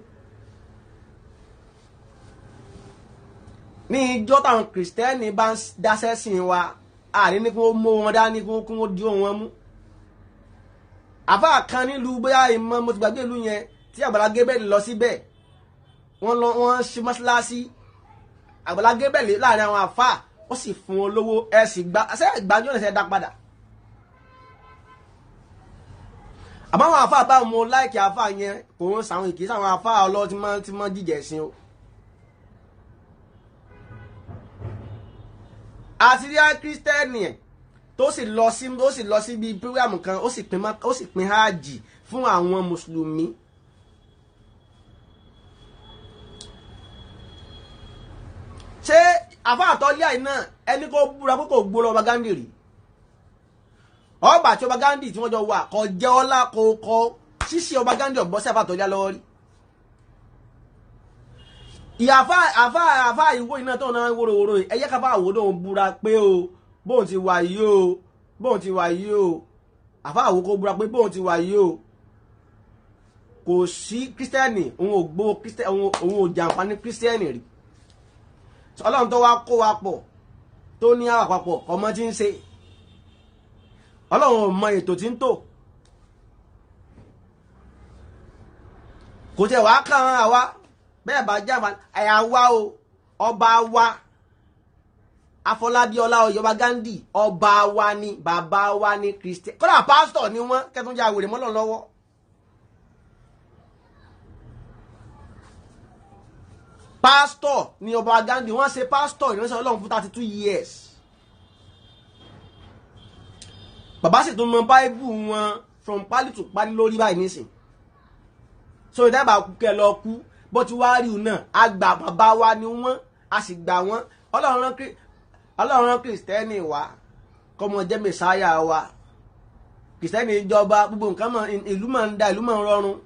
Ní ijọ́ táwọn kìrìsìtẹ́nì bá ń dáṣẹ́ sìn wa, Àní ní kí wọ́n mú wọn dání, kí wọ́n di wọn mú. Àfáà kan nílùú bóyá ìmọ̀ mo ti gbàgbé ìlú yẹn tí Àgbàlá Gabriel lọ síbẹ̀, wọ́n lọ wọ́n ṣe mọ́ṣáláṣí Àgbàlá Gabriel láàrin àwọn àfáà, ó sì fún wọn lówó. Ẹ sì gbà ṣe ìgbàjọ́ ẹ̀sẹ̀ dá padà. Àmọ́ àwọn àfáà bá mo láìkí àfáà yẹn kò ń sàwọn ìkí sáwọn àfáà ọlọ́ tí mọ́ jíjẹ̀ sí o. Àti rí kírísítẹ́nì tó sì lọ sí ó sì lọ síbi píríàmù kan, ó sì pín háàjì fún àwọn mùsùlùmí. Ṣé àfáà tọ́lé àì náà ẹni kó búra pé kò gbó lọ ọba Gandhi rí? Ọba tí ọba Gandhi tí wọ́n jọ wà kò jẹ́ ọlá kò kọ ṣíṣe ọba Gandhi ọ̀gbọ́n sí àfáà tọ́lé lọ́wọ́ rí. Ìyá àfáà ìwó iná tó náà wórówóró yìí, ẹ̀yẹ́ káfáà wò lóun búra pé o bóun ti wà yìí o, bóun ti wà yìí o, àfáà wò kó búra pé bóun ti wà yìí o, kò sí kírísítẹ́nì, òun ò gbó kírísítẹ́nì, òun ò jàǹfààní kírísítẹ́nì rí. Ọlọ́run tó wá kó wa pọ̀ tó ní àwà papọ̀ ọmọ tí ń ṣe, Ọlọ́run ò mọ ètò tí ń tò, kò tẹ̀ wá kàn án àwa bẹ́ẹ̀ bá jàǹfààní ẹ̀yà wa o. Ọba wa Afọlábí Ọláoyè ọba Gandhi ọba wa ni, bàbá wa ni Kristian, kódà pásítọ̀ ni wọ́n kẹ́tùnjà wèrè mọ́lọ̀ lọ́wọ́. Pásítọ̀ ni ọba Gandhi, wọ́n ṣe pásítọ̀ ìránṣẹ́ Ọlọ́run fún 32 years. Bàbá sì tún mọ báíbù wọn from pálí to pálí lórí báyìí nísìn. So ìdábàá kú kẹ lọ kú bó ti wá rí náà, a gbà bàbá wa ni wọ́n, a sì gbà wọ́n. Ọlọ́run rán kìrìsìtẹ́nì wá kọ́mọ jẹ́ mẹ̀sáyà wa. Kìrìsìtẹ́nì ìjọba gbogbo nǹkan mọ̀, ìlú mọ̀ ń da, ìlú mọ̀ ń rọrùn.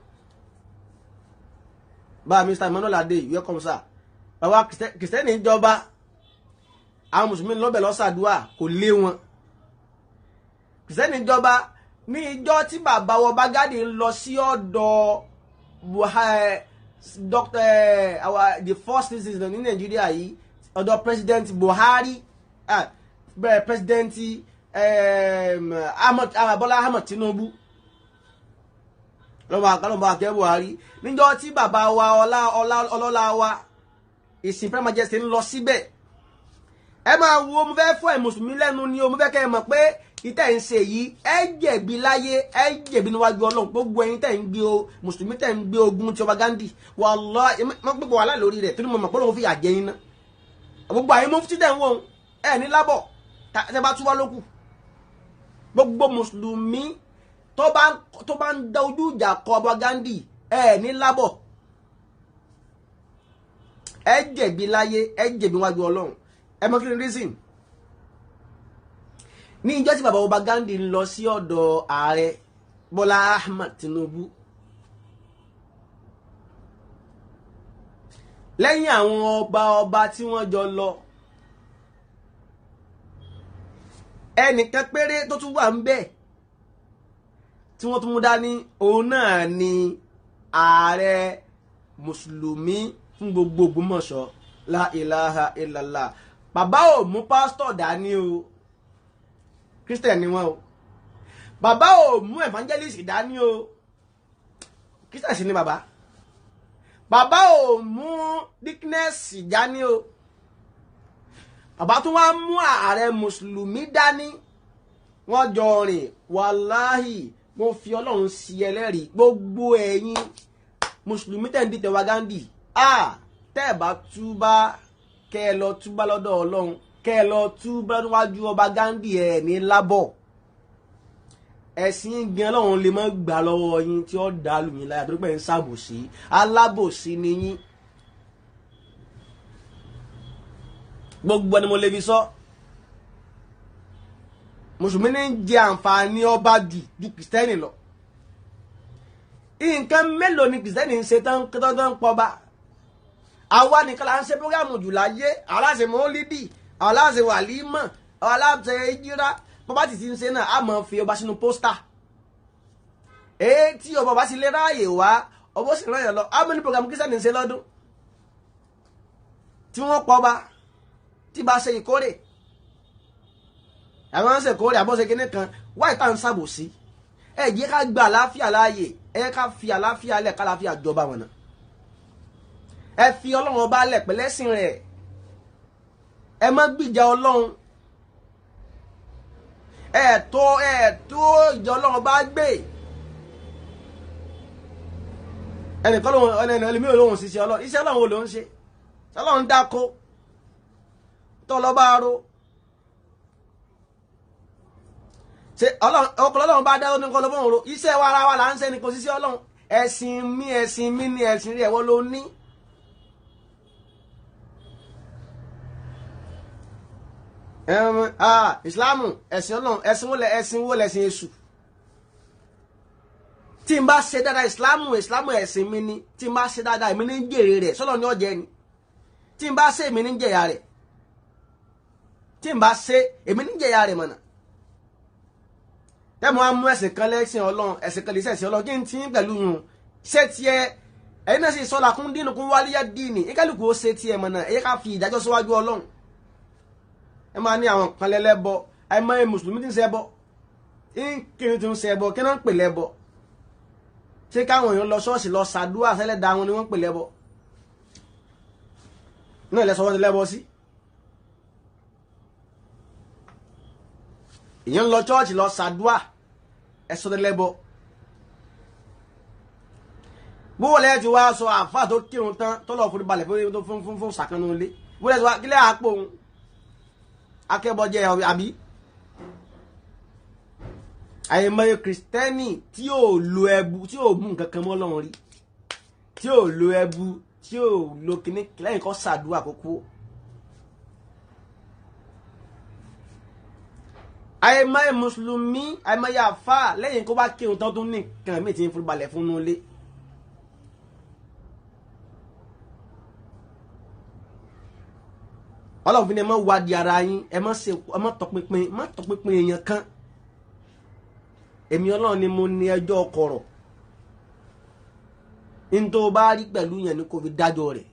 Bá Mr. Emmanuel Ade, welcome sir. Bàbá kìrìsìtẹ́nì ìjọba, àwọn mùsùlùmí lọ́bẹ̀ lọ́sàdúà kò lé wọn. Kìrìsìtẹ́nì ìjọba ní ìjọ tí bàbá wọn bá Gandhi ń lọ sí ọ̀dọ̀ Buhari, Dr. Our the first citizen ní Nàìjíríà yìí, ọ̀dọ̀ President Buhari, President Bola Ahmed Tinubu, lọ́mọ àkàlọ́mọ àkẹ́ Buhari, níjọ́ tí bàbá wa ọlọ́lá wa ìsìn Prime Majesty ń lọ síbẹ̀. Ẹ máa wo, mo fẹ́ fọ́ ẹ̀ mùsùlùmí lẹ́nu ni o, mo fẹ́ kẹ́ ẹ mọ̀ pé ìtẹ̀ ń ṣe yìí ẹ jẹ̀bi láyé, ẹ jẹ̀bi níwájú Ọlọ́run. Gbogbo ẹ̀yin tẹ̀ ń gbé o mùsùlùmí tẹ̀ ń gbé ogun ti ọba Gandhi, wallahi mo gbogbo wàhálà lórí rẹ̀ torí mo mọ̀ pé òun fìyà jẹ yín ná. Gbogbo àyè mufti tẹ̀ ń wò ẹ ní lábọ̀ tẹ́ bá túbọ̀ lókù. Gbogbo mùsùlùmí tó bá ń da ojú ìjà kọ ọba Gandhi ẹ ní lábọ̀, ẹ jẹ̀bi láyé, ẹ jẹ̀bi níwájú Ọlọ́run. Ẹ mọ̀ kí ni reason? Ní ìjọ́ tí bàbá ọba Gandhi ń lọ sí ọ̀dọ̀ ààrẹ Bọ́lá Ahmed Tinubu, lẹ́yìn àwọn ọba ọba tí wọ́n jọ lọ, ẹnìkan péré tó tún wà ń bẹ̀ tí wọ́n tún mú dání, òun náà ni ààrẹ mùsùlùmí fún gbogbo Ògbómọ̀ṣọ́. La ilaha illallah. Bàbá ò mú pásítọ̀ dání o, Christian ni wọ́n o. Bàbá ò mú evangelist dání o, Christian sì ni bàbá. Bàbá ò mú dickness dání o. Bàbá tún wá mú ààrẹ mùsùlùmí dání. Wọ́n jọ rìn. Wàláhì mo fi Ọlọ́run sí ẹlẹ́rìí, gbogbo ẹ̀yin mùsùlùmí tẹ̀ ń dìtẹ̀ wá Gandhi, tẹ́ ẹ̀ bá túbá kẹ́ ẹ lọ túbá lọ́dọ̀ Ọlọ́run, kẹ́ ẹ lọ túbá níwájú ọba Gandhi, ẹ̀ ní lábọ̀. Ẹ̀sìn gan Ọlọ́run lè má gbà lọ́wọ́ yín tí ó dá lù yín láyà torí pé ń ṣàbòsí, alábòsí ni yín. Gbogbo ẹni mo lè fi sọ, mùsùlùmí ní jẹ àǹfààní ọba jù ju kìrìsìtẹ́nì lọ. Nǹkan mélòó ni kìrìsìtẹ́nì ń ṣe tán tán pọba? Àwa nìkan là ń ṣe prógámù jù láyé, aláṣẹ mọ́lídì, aláṣẹ wàlímọ̀, aláṣẹ ìjírá. Bọ́bá ti ń ṣe náà, a máa fi ọba sínú pósítà. Èyí tí ọba bá ti lè ráàyè wá, ọba ó sì rán yàn lọ. How many program kìrìsìtẹ́nì ń ṣe lọ́dún tí wọ́n pọba tí bá ṣe ìkórè? Àwọn ń ṣèkórè àbọ̀ṣe kinní kan wáyé tá à ń ṣàbòsí. Ẹ jẹ́ ká gba àlàáfíà láàyè, ẹ jẹ́ ká fi àlàáfíà lẹ̀ kálàáfíà jọba wọn náà. Ẹ fi Ọlọ́run ọba lẹ̀ pẹ̀lẹ́sìn rẹ̀. Ẹ má gbìjà Ọlọ́run. Ẹ tó ìjà Ọlọ́run bá gbé. Ẹnìkan lóhun ẹlòmíràn lóhun ṣiṣẹ́ Ọlọ́run. Iṣẹ́ Ọlọ́run wo ló ń ṣe? Ọlọ́run dáko tó lọ bá ro. Ṣé ọkọ̀ Ọlọ́run bá dá ó ní kọ́ lọ́bọ̀n ro? Iṣẹ́ wa ara wa là ń ṣe ni, kò ṣiṣẹ́ Ọlọ́run. Ẹ̀sìn mi ni ẹ̀sìn rí ẹ̀wọ́ ló ní. Ìsìláàmù ẹ̀sìn Ọlọ́run, ẹ̀sìn wo lẹ̀sìn Èṣù? Tí n bá ṣe dáadáa, ìsìláàmù ẹ̀sìn mi ni. Tí n bá ṣe dáadáa, èmi ní jèrè rẹ̀, sọ́lọ́ ní ọ̀jẹ̀ ni. Tí n bá ṣe, èmi ní jẹ̀yà rẹ̀. Tí n bá ṣe, èmi ní jẹ̀yà rẹ̀ mọ̀nà. Tẹ́mu á mú ẹ̀sìn kan lẹ́sìn Ọlọ́run, ẹ̀sìn kan lè ṣẹ̀sìn Ọlọ́run, kí n ti ń pẹ̀lú yun. Ṣé tiẹ̀ ẹ̀yin náà sì sọ́la kún dínú kún wálíyá dínì, ìkálukú ó ṣe tiẹ̀ mọ̀nà, ẹ̀yẹ ká fi ìdájọ́ síwájú Ọlọ́run. Ẹ máa ní àwọn kan lẹ́lẹ́bọ, àìmọye mùsùlùmí tí ń ṣẹbọ, ń kiri tí ń ṣẹbọ, kí náà ń pè lẹ́bọ? Ṣé káwọn èèyàn lọ ṣọ́ọ̀ṣì lọ ṣàdúrà sẹ́lẹ̀dá wọn ni wọ́n ń pè lẹ́bọ? Náà lẹ́sọ̀ wọ́n ti lẹ́bọ sí. Èèyàn lọ ṣọ́ọ̀ṣì lọ ṣàdúrà ẹ̀sọ́ ti lẹ́bọ. Bó lẹ́yìn tí wàá sọ àáfàá tó kírun tán tó lọ́ọ́ forí balẹ̀ fún sàkánú ilé. Bó lẹ́yìn tí wàá kílẹ̀ àpò òun akẹ́bọjẹ́ àbí? Àìmọye kìrìsìtẹ́nì tí ò lo ẹbu, tí ò mú nǹkan kan mọ́ Ọlọ́run rí, tí ò lo ẹbu, tí ò lo kíní lẹ́yìn kó ṣàdúrà kókó. Àìmọye mùsùlùmí, àìmọye àfáà lẹ́yìn kó bá kírun tán tó ní nǹkan míì tí ń foríbalẹ̀ fún un lé. Ọlọ́run fi ni ẹ má wádìí ara yín, ẹ má ṣe, ẹ má tọpinpin, má tọpinpin èèyàn kan. Èmi Ọlọ́run ni mo ní ẹjọ́ kọ̀rọ̀. Ní tó bá rí pẹ̀lú yẹn ni kò fi dájọ́ rẹ̀.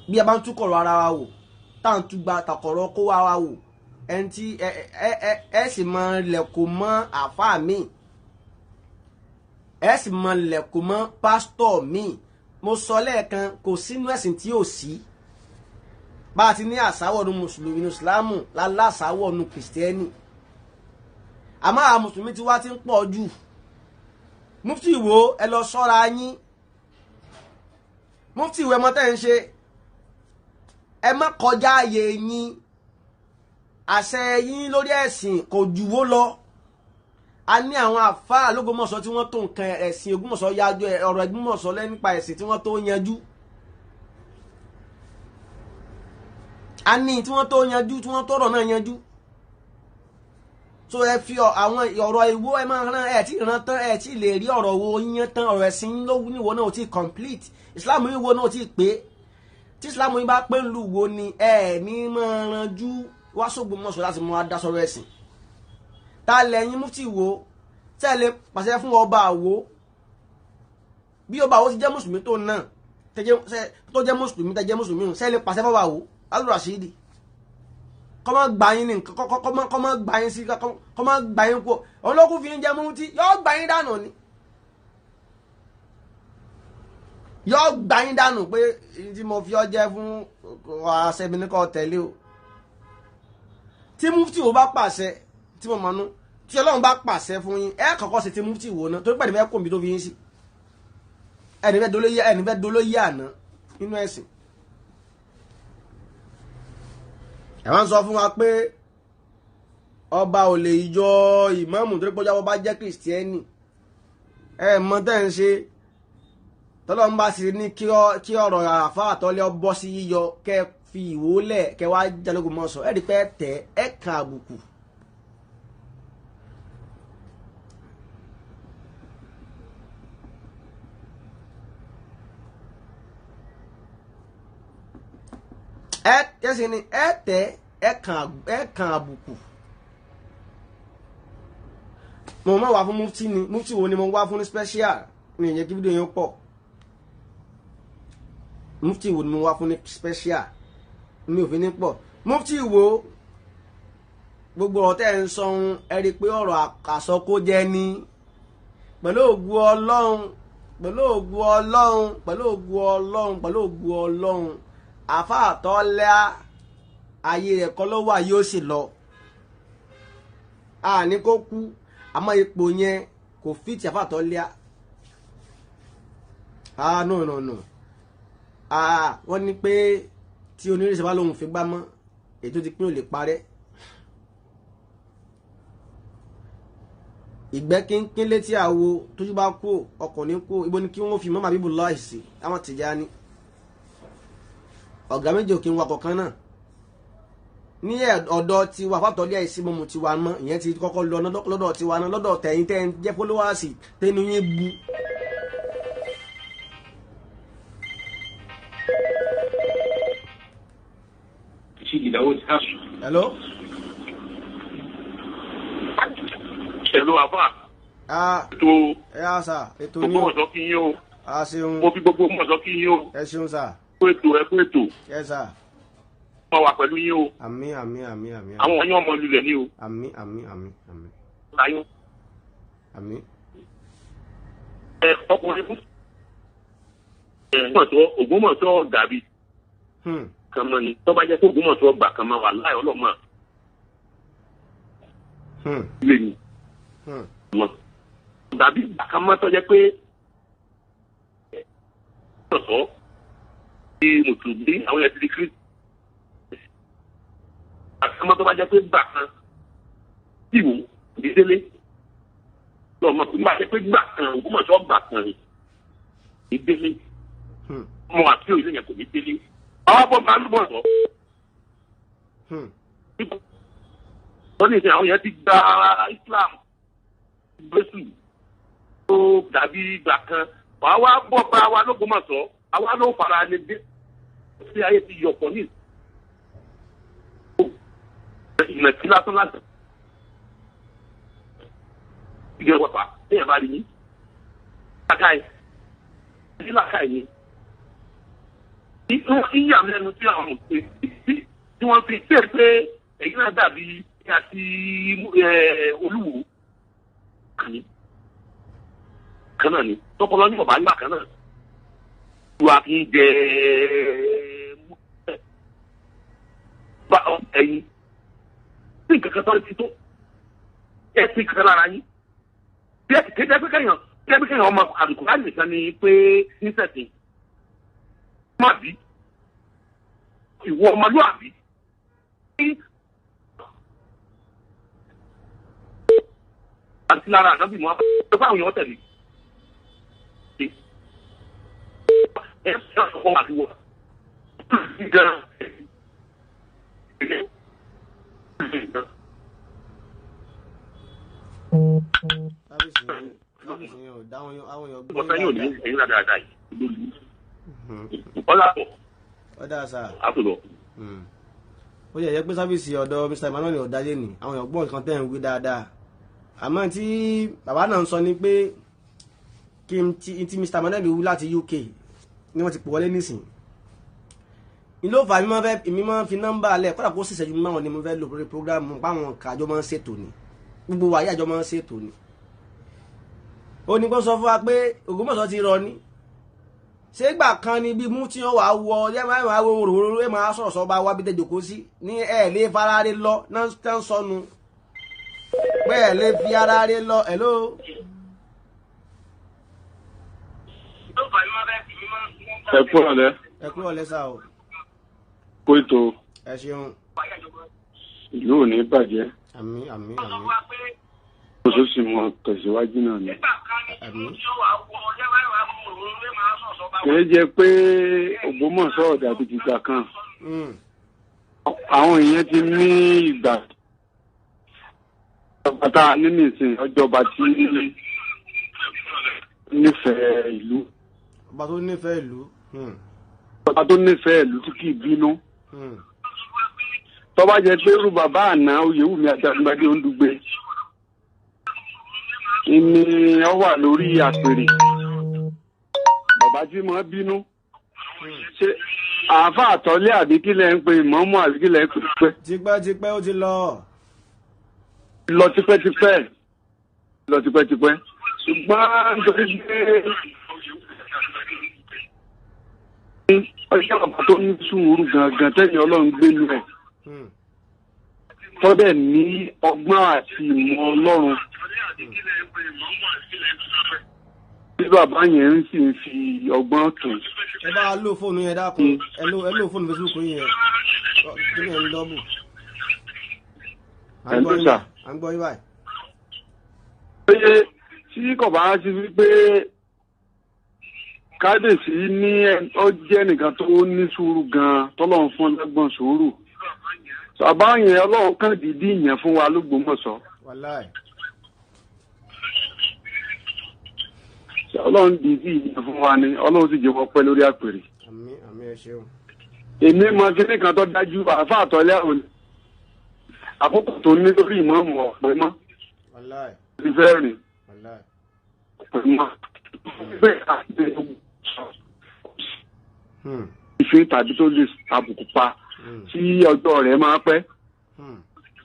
Bí a bá ń túkọ̀rọ̀ ara wa wò, tá à ń túgba tàkọ̀rọ̀ kó wa wa wò, ẹni tí ẹ sì máa lẹ̀kọ̀ mọ́ àáfàá mi, ẹ sì máa lẹ̀kọ̀ mọ́ pásítọ̀ mi. Mo sọ lẹ́ẹ̀kan, kò sínú ẹ̀sìn tí ò sí. Bá a ti ní àsáwọ̀nù mùsùlùmí ní ìsìlámù, lálásàwọ̀nù kìrìsìtẹ́nì. Àmọ́ àwọn mùsùlùmí tí wá ti ń pọ̀ jù. Mufti Ìwó, ẹ lọ sọ́ra yín. Mufti Ìwó, ẹ mọ tẹ́ ń ṣe. Ẹ má kọjá ààyè yín. Àṣẹ yín lórí ẹ̀sìn kò juwó lọ. A ní àwọn àfáà l'Ógbómọ̀ṣọ́ tí wọ́n tó nǹkan ẹ̀sìn Ògbómọ̀ṣọ́ yájú, ọ̀rọ̀ Ògbómọ̀ṣọ́ lẹ́ nípa ẹ̀sìn tí wọ́n tó yanjú. A ní tí wọ́n tó yanjú, tí wọ́n tọ̀rọ̀ náà yanjú. So ẹ fi àwọn ọ̀rọ̀ Ìwó ẹ máa rán, ẹ tí ràn tán, ẹ tí lè rí ọ̀rọ̀ wo yín tán, ọ̀rọ̀ ẹ̀sìn ló níwò náà ò tí complete, Islam yín wo náà ò tí pé. Tí Islam yín bá pé ń lu wo ni ẹ ní máa ranjú wá s'Ógbómọ̀ṣọ́ láti mú adásọ̀rọ̀ ẹ̀sìn. Ta lẹ́yìn Mufti Ìwó tẹ́ lè pàṣẹ fún ọba Àwó? Bí ọba Àwó ti jẹ́ mùsùlùmí tó náà, tó jẹ́ mùsùlùmí, tẹ́ jẹ́ mùsùlùmí, ṣẹ́ lè pàṣẹ fún ọba Àwó Al-Rashidi kọ́mọ́ gbà yín ní nǹkan, kọ́mọ́ gbà yín sí, kọ́mọ́ gbà yín kú. Olókùn fi ń jẹ mufti, yóò gbà yín dànù ni. Yóò gbà yín dànù pé tí mo fi ọ jẹ́ fún àṣẹ mi ní kò tẹ̀lé o. Tí mufti wo bá pàṣẹ, tí mo mọ̀nú, tí Ọlọ́run bá pàṣẹ fún yín, ẹ kọ́kọ́ ṣe tí mufti wo náà, torí pẹ̀lú fẹ́ kó mi tó fi yín sí. Ẹni fẹ́ dolóyè àná nínú ẹ̀sìn. Ẹ wọ́n sọ fún wa pé ọba ò lè yọ ìmáàmù torí pé ọba jẹ́ kìrìsìtẹ́nì. Ẹ mọ tẹ́ ń ṣe. Tọ́lọ́run bá sì ní kí ọ̀rọ̀ àáfàá tọ́lẹ́ ọ bọ́ sí yíyọ, kẹ́ fi Ìwó lẹ̀, kẹ́ wá jalógun mọ́ sọ, ẹ rí pé tẹ́ ẹ kan àbùkù. Ẹ tẹ́sí ni ẹ tẹ́ ẹ kan àbùkù. Mo máa wà fún mufti ni, mufti wo ni mo wá fún ní special ní ìyẹn kí fídíò yẹn pọ̀. Mufti wo ni mo wá fún ní special mi ò fi ní pọ̀. Mufti wo Gbogbo ọ̀rọ̀ tẹ́ ń sọ ohun ẹ rí i pé ọ̀rọ̀ àsọkójẹ ni. Pẹ̀lú ògùn Ọlọ́run, pẹ̀lú ògùn Ọlọ́run, pẹ̀lú ògùn Ọlọ́run, pẹ̀lú ògùn Ọlọ́run, àáfàá Tọ́lá ayé rẹ̀ kọ́ ló wà yóò sì lọ. Àní kó kú, àmọ́ ipò yẹn kò fìtì àáfàá Tọ́lá. Ah no no no. Ah, wọ́n ní pé tí onírìṣẹ́ bá lóun fi gbá mọ́, èyí tó ti pín ò lè parẹ́. Ìgbẹ́ kínkín létí àwo tójú bá kú ọkọ̀ ní kú. Ibo ni kí wọ́n fi mọ́ Habibullah sí àwọn Tìjàní. Ọ̀gá méjì òkè ń wakọ̀ kan náà. Ní ọ̀dọ̀ tiwa Fátọ́lé àìsí mọ́mu tiwa mọ́, ìyẹn ti kọ́kọ́ lọ lọ́dọ̀ tiwa náà, lọ́dọ̀ tẹ̀yìn tẹ́ ń jẹ́ fólówàsì tẹnu yín bu. Hello. Hello, àfà. Ètò ẹ á sà, ètò ní Ògbómọ̀ṣọ́ kí yín o. A ṣeun. Mo fi gbogbo Ògbómọ̀ṣọ́ kí yín o. Ẹ ṣeun sà. Kú ètò, ẹ kú ètò. Ẹ sà. Mo wà pẹ̀lú yín o. Àmín àmín àmín àmín. Àwọn ọ̀yàn ọmọ lulẹ̀ ní o. Àmín àmín àmín àmín. Láyọ̀. Àmín. Ẹ ọkùnrin fún. Ẹ Ògbómọ̀ṣọ́ dàbí. Kan mọ́ ni tó bá jẹ́ kó Ògbómọ̀ṣọ́ gbà kan mọ́ wà láì ọlọ́mọ. Ilé ni. Dàbí gbà kan mọ́ tó jẹ́ pé ọ̀sọ́ ti mùsùlùmí àwọn ẹ̀sìn Kristi. Àkàmọ́ tó bá jẹ́ pé gbà kan tí wò ní délé lọ́mọ tó bá jẹ́ pé gbà kan Ògbómọ̀ṣọ́ gbà kan ní délé. Mo àti òye yẹn kò ní délé. Àwọn bọ́ máa ń bọ̀ sọ. Wọ́n ní ìsìn àwọn yẹn ti gba Islam Jésù tó dàbí ìgbà kan. Wàá wá bọ́ bá wa l'Ógbómọ̀ṣọ́, àwa ló fara ní dé. Ṣé ayé ti yọ̀pọ̀ ní ìmọ̀tí lásán lásán? Ìgbẹ́ wọ̀pá, téèyàn bá rí yín. Làkàì, ní làkàì ni. Ìyá mi lẹ́nu tí àwọn tí wọ́n fi ṣe pé èyí náà dàbí àti Olúwo kan náà ni tọpọlọ ní ọba nígbà kan náà wà kí n jẹ ẹyin tí nǹkan kan tó ti tó ẹ ti kankan lára yín bí ẹ kéde pé kéèyàn kéde pé kéèyàn ọmọ àdùkù láti nìkan ni pé nísẹ̀sìn má bí ìwọ ọmọlúwàbí. Àti lára ànábì mọ́ ẹ fáwọn èèyàn tẹ̀lé. Ẹ ṣe ọkọ̀ àtiwọ̀. Ọ̀sán yóò ní ẹ̀yìn dáadáa yìí. Ọlá pọ̀. Ọ̀dà sà. Àtúbọ̀. Ó yẹ yẹ pé sáfíìsì ọ̀dọ̀ Mr. Emmanuel ọ̀dájé ni àwọn èèyàn gbọ́ nǹkan tẹ́ ń wí dáadáa. Àmọ́ tí bàbá náà ń sọ ni pé kí n ti Mr. Emmanuel wú láti UK ni wọ́n ti pò wọlé nísìn. Ìlú òfà mi máa ń fi nọ́mbà lẹ̀ kódà kó sì ṣẹ́jú márùn-ún ni mo fẹ́ lò lórí prógrámù páwọn kàjọ máa ń ṣètò ni. Gbogbo wa yàjọ máa ń ṣètò ni. Ó ní kó sọ fún wa pé Ògbómọ̀ṣọ́ ti rọ ni. Ṣé ìgbà kan ni bí mú tí wọ́n wà wọ ẹ máa wọ òróró ẹ máa sọ̀rọ̀ sọ́ba wa bí tẹ̀jọ̀kó sí ní ẹ̀ lè fara rẹ lọ náà ń sọnù pé ẹ̀ lè fi ara rẹ lọ. Hello. Ẹ kúrò lẹ. Ẹ kúrò lẹ sá o. Kó ètò. Ẹ ṣeun. Ìlú ò ní bàjẹ́. Àmín àmín àmín. Oṣù sì mọ tẹ̀síwájú náà ni. Àmín. Kìí jẹ́ pé Ògbómọ̀ṣọ́ ọ̀dà ti dìgbà kan. Àwọn èèyàn ti ní ìgbà. Ọba tá a ní nìsín ọjọ́ba tí nífẹ̀ẹ́ ìlú. Ọba tó nífẹ̀ẹ́ ìlú. Ọba tó nífẹ̀ẹ́ ìlú tí kìí bínú. Tó bá jẹ́ pé irú bàbá àná Oyèwùmí Ajagungbadé Òǹdùgbé ni ó wà lórí àpèrè. Bàbá tí mo bínú. Ṣé àáfà àtọ́lé àbí kí lẹ ń pe ìmọ̀ọ́mù àbí kí lẹ ń pè pẹ́? Tipẹ́tipẹ́ ó ti lọ. Lọ tipẹ́tipẹ́, lọ tipẹ́tipẹ́, ṣùgbọ́n nítorí pé ọjọ́ bàbá tó ní sùúrù gangan tẹ́yìn Ọlọ́run gbé lu ẹ̀ tọ́dẹ̀ ní ọgbọ́n àti ìmọ̀ Ọlọ́run bí bàbá yẹn ń sì ń fi ọgbọ́n tún. Ẹ bá a lò fóònù yẹn, dákun, ẹ lò fóònù Facebook yẹn, kí ni ẹ ń dọ́bù. Ẹ ló sà. À ń gbọ́ yín báyìí. Pé tí kò bá sí wípé kábíyèsí ní ó jẹ́ nìkan tó ní sùúrù gan-an tọ́lọ́run fún ọlọ́gbọ́n sùúrù. Bàbá yẹn Ọlọ́run kàn dídí yẹn fún wa l'Ógbómọ̀ṣọ́. Wàláì. Ọlọ́run dídí yẹn fún wa ni Ọlọ́run sì jẹ́ wọ́n pẹ́ lórí àpèrè. Àmín àmín, ẹ ṣeun. Èmi mọ kíní kan tó dájú, àáfà àtọ́lẹ́ òní àkókò tó ní lórí ìmọ̀ọ́mù ọ̀pẹ mọ́. Wàláì. Ti fẹ́ rìn Wàláì. ọ̀pẹ mọ́. Bẹ́ẹ̀ àti ìfín tàbí tó lè àbùkù pa tí ọjọ́ rẹ̀ máa pẹ́.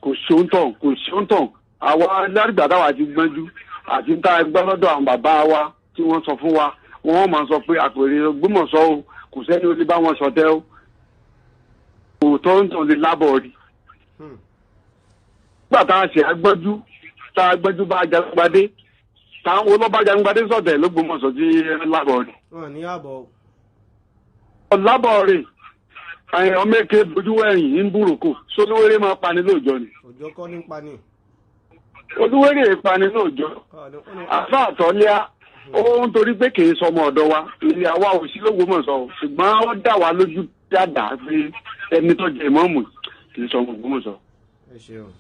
Kò sóńtàn, kò sóńtàn. Àwa lárìgbà táwa ti gbọ́njú àti tá a gbọ́ lọ́dọ̀ àwọn bàbá wa tí wọ́n sọ fún wa, wọ́n máa sọ pé àpèrè Ògbómọ̀ṣọ́ o, kò sẹ́ni ó lè bá wọn ṣọ̀tẹ̀ o, kò tó ń tàn lè lábọ̀ rí. Nígbà tá a ṣe agbọ́njú, tá a gbọ́njú bá Ajagungbadé, táwọn olọ́ba Ajagungbadé sọ̀tẹ̀ l'Ógbómọ̀ṣọ́ tí lábọ̀ rí. Wọn ní àbọ̀. Lábọ̀ rí ọmọ èké bojú ẹ̀yìn ń búròkó sólúwéré máa pani lóòjọ́ ni. Òjò kọ́ ní pani. Olúwéré pani lóòjọ́. Àfa àtọ́lẹ́à ó ń torí pé kì í sọmọ ọ̀dọ̀ wa, ilé àwa ò sí l'Ógbómọ̀ṣọ́, ṣùgbọ́n ó dá wa lójú dáadáa pé ẹni tó jẹ ìmọ̀ọ́mù kì í sọmọ Ògbómọ̀ṣọ́. Ẹ ṣeun.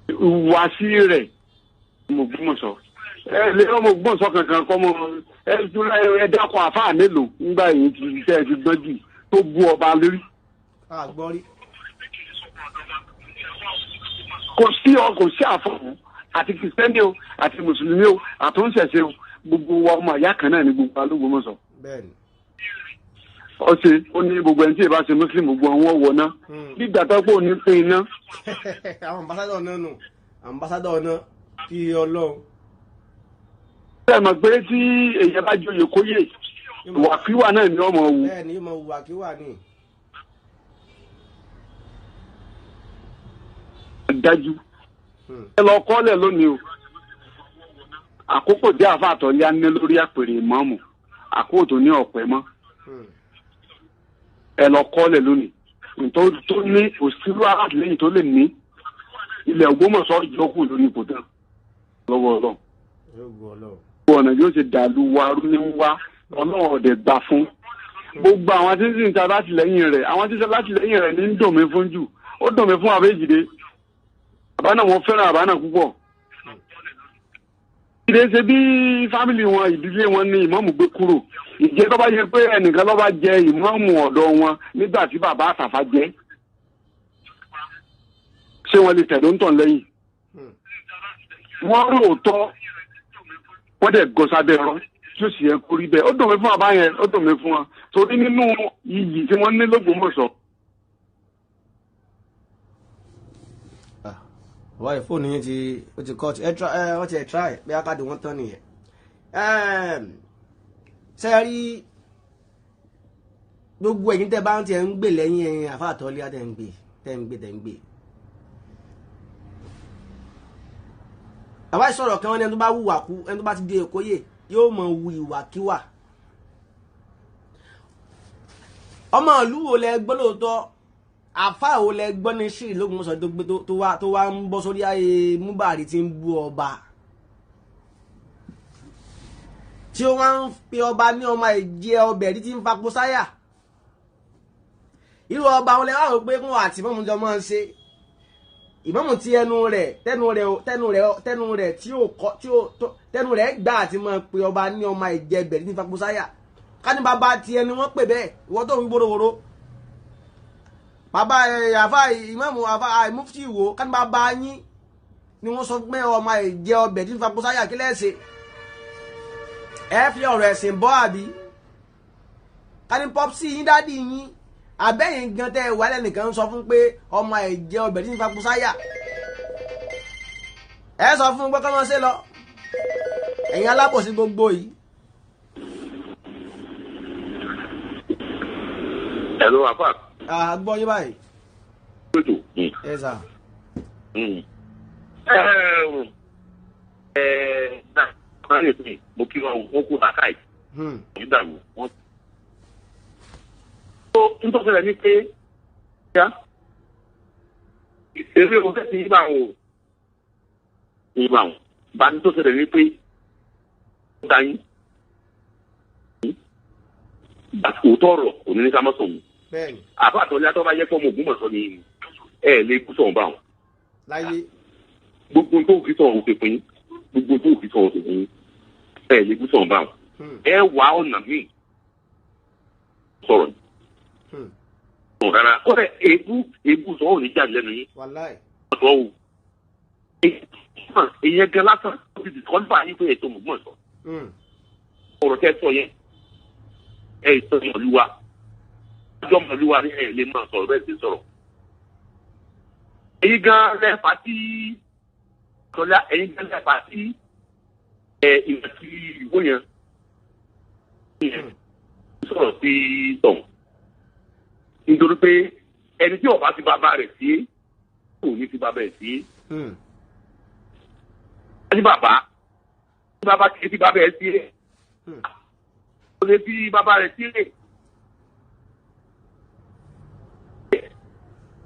Ìhùwàsí rẹ̀ ọmọ Ògbómọ̀ṣọ́, ẹ lé ọmọ Ògbómọ̀ṣọ́ kankan kọ́ mọ ẹ ẹ dákọ̀ àfáà mélòó nígbà yìí ti tẹ́ ẹ ti gbọ́n jù tó bú ọba lórí. Àgbọ́rí. Kò sí ọ, kò sí àfọ̀hún àti kìrìsìtẹ́nì o àti mùsùlùmí o àtúnṣẹ̀ṣe o, gbogbo wa ọmọ ìyá kan náà ni gbogbo wa l'Ógbómọ̀ṣọ́. Bẹ́ẹ̀ni. Ó ṣe ó ní gbogbo ẹni tí ìbá ṣe mùsùlùmí gbogbo àwọn wọ̀ ná nígbà tó pọ̀ ní pín iná. Àwọn ambassadọ̀ náà nù, ambassadọ̀ náà kí Ọlọ́run. Ṣé ẹ mọ̀ pé tí èèyàn bá joyè kóyè, ìwàkiwà náà ni ọmọ wù. Bẹ́ẹ̀ni, yóò mọ wùwàkiwà ni. Dájú. Ẹ lọ kọ́lẹ̀ lónìí o. Àkókò tí àfa àtọ̀lé á ní lórí àpèrè ìmọ̀ọ́mù, àkókò tó ní ọ̀pẹ mọ́. Ẹ lọ kọ́lẹ̀ lónìí. Tó ní òsínú alátìlẹ́yìn tó lè ní ilẹ̀ Ògbómọ̀ṣọ́ ìjọkù lórí ipò tán lọ́wọ́ Ọlọ́run. Gbogbo ọ̀nà yóò ṣe dàlú wa rú ní wá, Ọlọ́run ọ̀dẹ̀ gbà fún. Gbogbo àwọn tí ń sìn ta látìlẹ́yìn rẹ̀, àwọn tí ń sọ látìlẹ́yìn rẹ̀ ní ń dùn mí fún jù. Ó dùn mí fún Àbẹ́jìdé. Bàbá náà, wọ́n fẹ́ràn bàbá náà púpọ̀. Ìdílé ṣe bí fámìlì wọn, ìdílé wọn ní ìmọ̀ọ́mù gbé kúrò. Ìjẹ́ tó bá yẹ pé ẹnìkan ló bá jẹ ìmọ̀ọ́mù ọ̀dọ̀ wọn nígbà tí bàbá àtàfà jẹ́. Ṣé wọ́n lè tẹ̀lé ń tàn lẹ́yìn? Wọ́n rò tọ́, wọ́n dẹ̀ gọ sábẹ́ ẹ̀rọ tí ó sì yẹ kó rí bẹ́ẹ̀. Ó dùn mí fún bàbá yẹn, ó dùn mí fún wọn. Torí nínú iyì tí wọ́n ní l'Ógbómọ̀ṣọ́. Wáyé fóònù yẹn ti ó ti cut, ẹ try ẹ, wọ́n ti ẹ̀ try bí akáàdì wọ́n tán nìyẹn. Ṣe rí gbogbo ẹ̀yin tẹ́ bá ń tiẹ̀ ń gbè lẹ́yìn ẹ̀yin àfa àtọ́lé tẹ́ ń gbè tẹ́ ń gbè tẹ́ ń gbè. Bàbá ìsọ̀rọ̀ kan, wọn ní ẹni tó bá wùwà kú, ẹni tó bá ti di Èkó yè yóò mọ wu ìwàkiwà. Ọmọ ìlú wo lẹ gbọ́ lóòótọ́, àfa wo lẹ gbọ́ ní ṣírí l'Ógbómọ̀ṣọ́ tó gbé tó wá ń bọ́ sórí ayé múbàrí tí ń bú ọba, tí ó wá ń pe ọba ní ọmọ ìjẹ ọbẹ̀ rí tí ń fapò sáyà. Irú ọba wọn lẹ wá rò pé kún àti mọ́mú jọ máa ń ṣe ìmọ̀mù tí ẹnu rẹ̀ tẹnu rẹ̀ tẹnu rẹ̀ tẹnu rẹ̀ tí ó kọ tí ó tẹnu rẹ̀ gbà àti máa pe ọba ní ọmọ ìjẹ ọbẹ̀ rí tí ń fapò sáyà. Ká ní bàbá ti ẹni wọ́n pè bẹ́ẹ̀, ìwọ tó ń wí wóróworó bàbá àfa ìmọ̀mù àfa mufti Ìwó, ká ní bàbá yín ni wọ́n sọ pé ọmọ ìjẹ ọbẹ̀ tí ń fapò sáyà, kí lẹ́sẹ̀ ẹ fi ọ̀rọ̀ ẹ̀sìn bọ́? Àbí ká ní pọ́psì yín, dádì yín, àbẹ́yìn gan tẹ́ ẹ wà lẹ́nìkan sọ fún pé ọmọ ìjẹ ọbẹ̀ tí ń fapò sáyà. Ẹ sọ fún un pé kọ́ máa ṣe lọ. Ẹ̀yin alábòsí gbogbo yìí. Ẹ̀rọ àfà. A gbọ́ yín báyìí. Ẹ sà. Mo kí wọn wọn kú làákàyè. Ìdààmú wọn. Ó ń tọ́sẹ̀lẹ̀ ní pé eré o fẹ́ ti yí bá wọn o yí bá wọn bá ní tọ́sẹ̀lẹ̀ ní pé ó ta yín òótọ́ ọ̀rọ̀ kò ní ní ká má sọ̀hún. Àbá àtọ́lé atọ́ bá yẹ fọ́ọ̀mù Ògbómọ̀ṣọ́ ni ẹ lè kú sọ̀hún bá wọn. Gbogbo tó fi sọ̀hún ti pín gbogbo tó fi sọ̀hún ti pín ẹ lè kú sọ̀hún bá wọn. Ẹ wá ọ̀nà míì sọ̀rọ̀ yìí. Rárá kọ́lẹ̀ èébú èébú sọ̀rọ̀ ní jáde lẹ́nu yín. Ọ̀dọ́ o èyàn gan lásán ó ti dìkọ́lùfà yín pé ètò Ògbómọ̀ṣọ́. Ọ̀rọ̀ tẹ́ sọ yẹn ẹ ìtọ́ ọmọlúwa ọjọ́ ọmọlúwa ni ẹ lè máa sọ̀rọ̀ bẹ́ẹ̀ sì sọ̀rọ̀. Èyí gan lẹ́fà tí sọlá ẹ̀yin gan lẹ́fà tí ẹ ìgbà tí ìwó yẹn sọ̀rọ̀ sí tọ̀hún. Nítorí pé ẹni tí ọba ti bàbá rẹ̀ sí kò ní ti bàbá rẹ̀ sí. Ẹni bàbá tí bàbá ti bàbá rẹ̀ sí ó lè fi bàbá rẹ̀ sílẹ̀.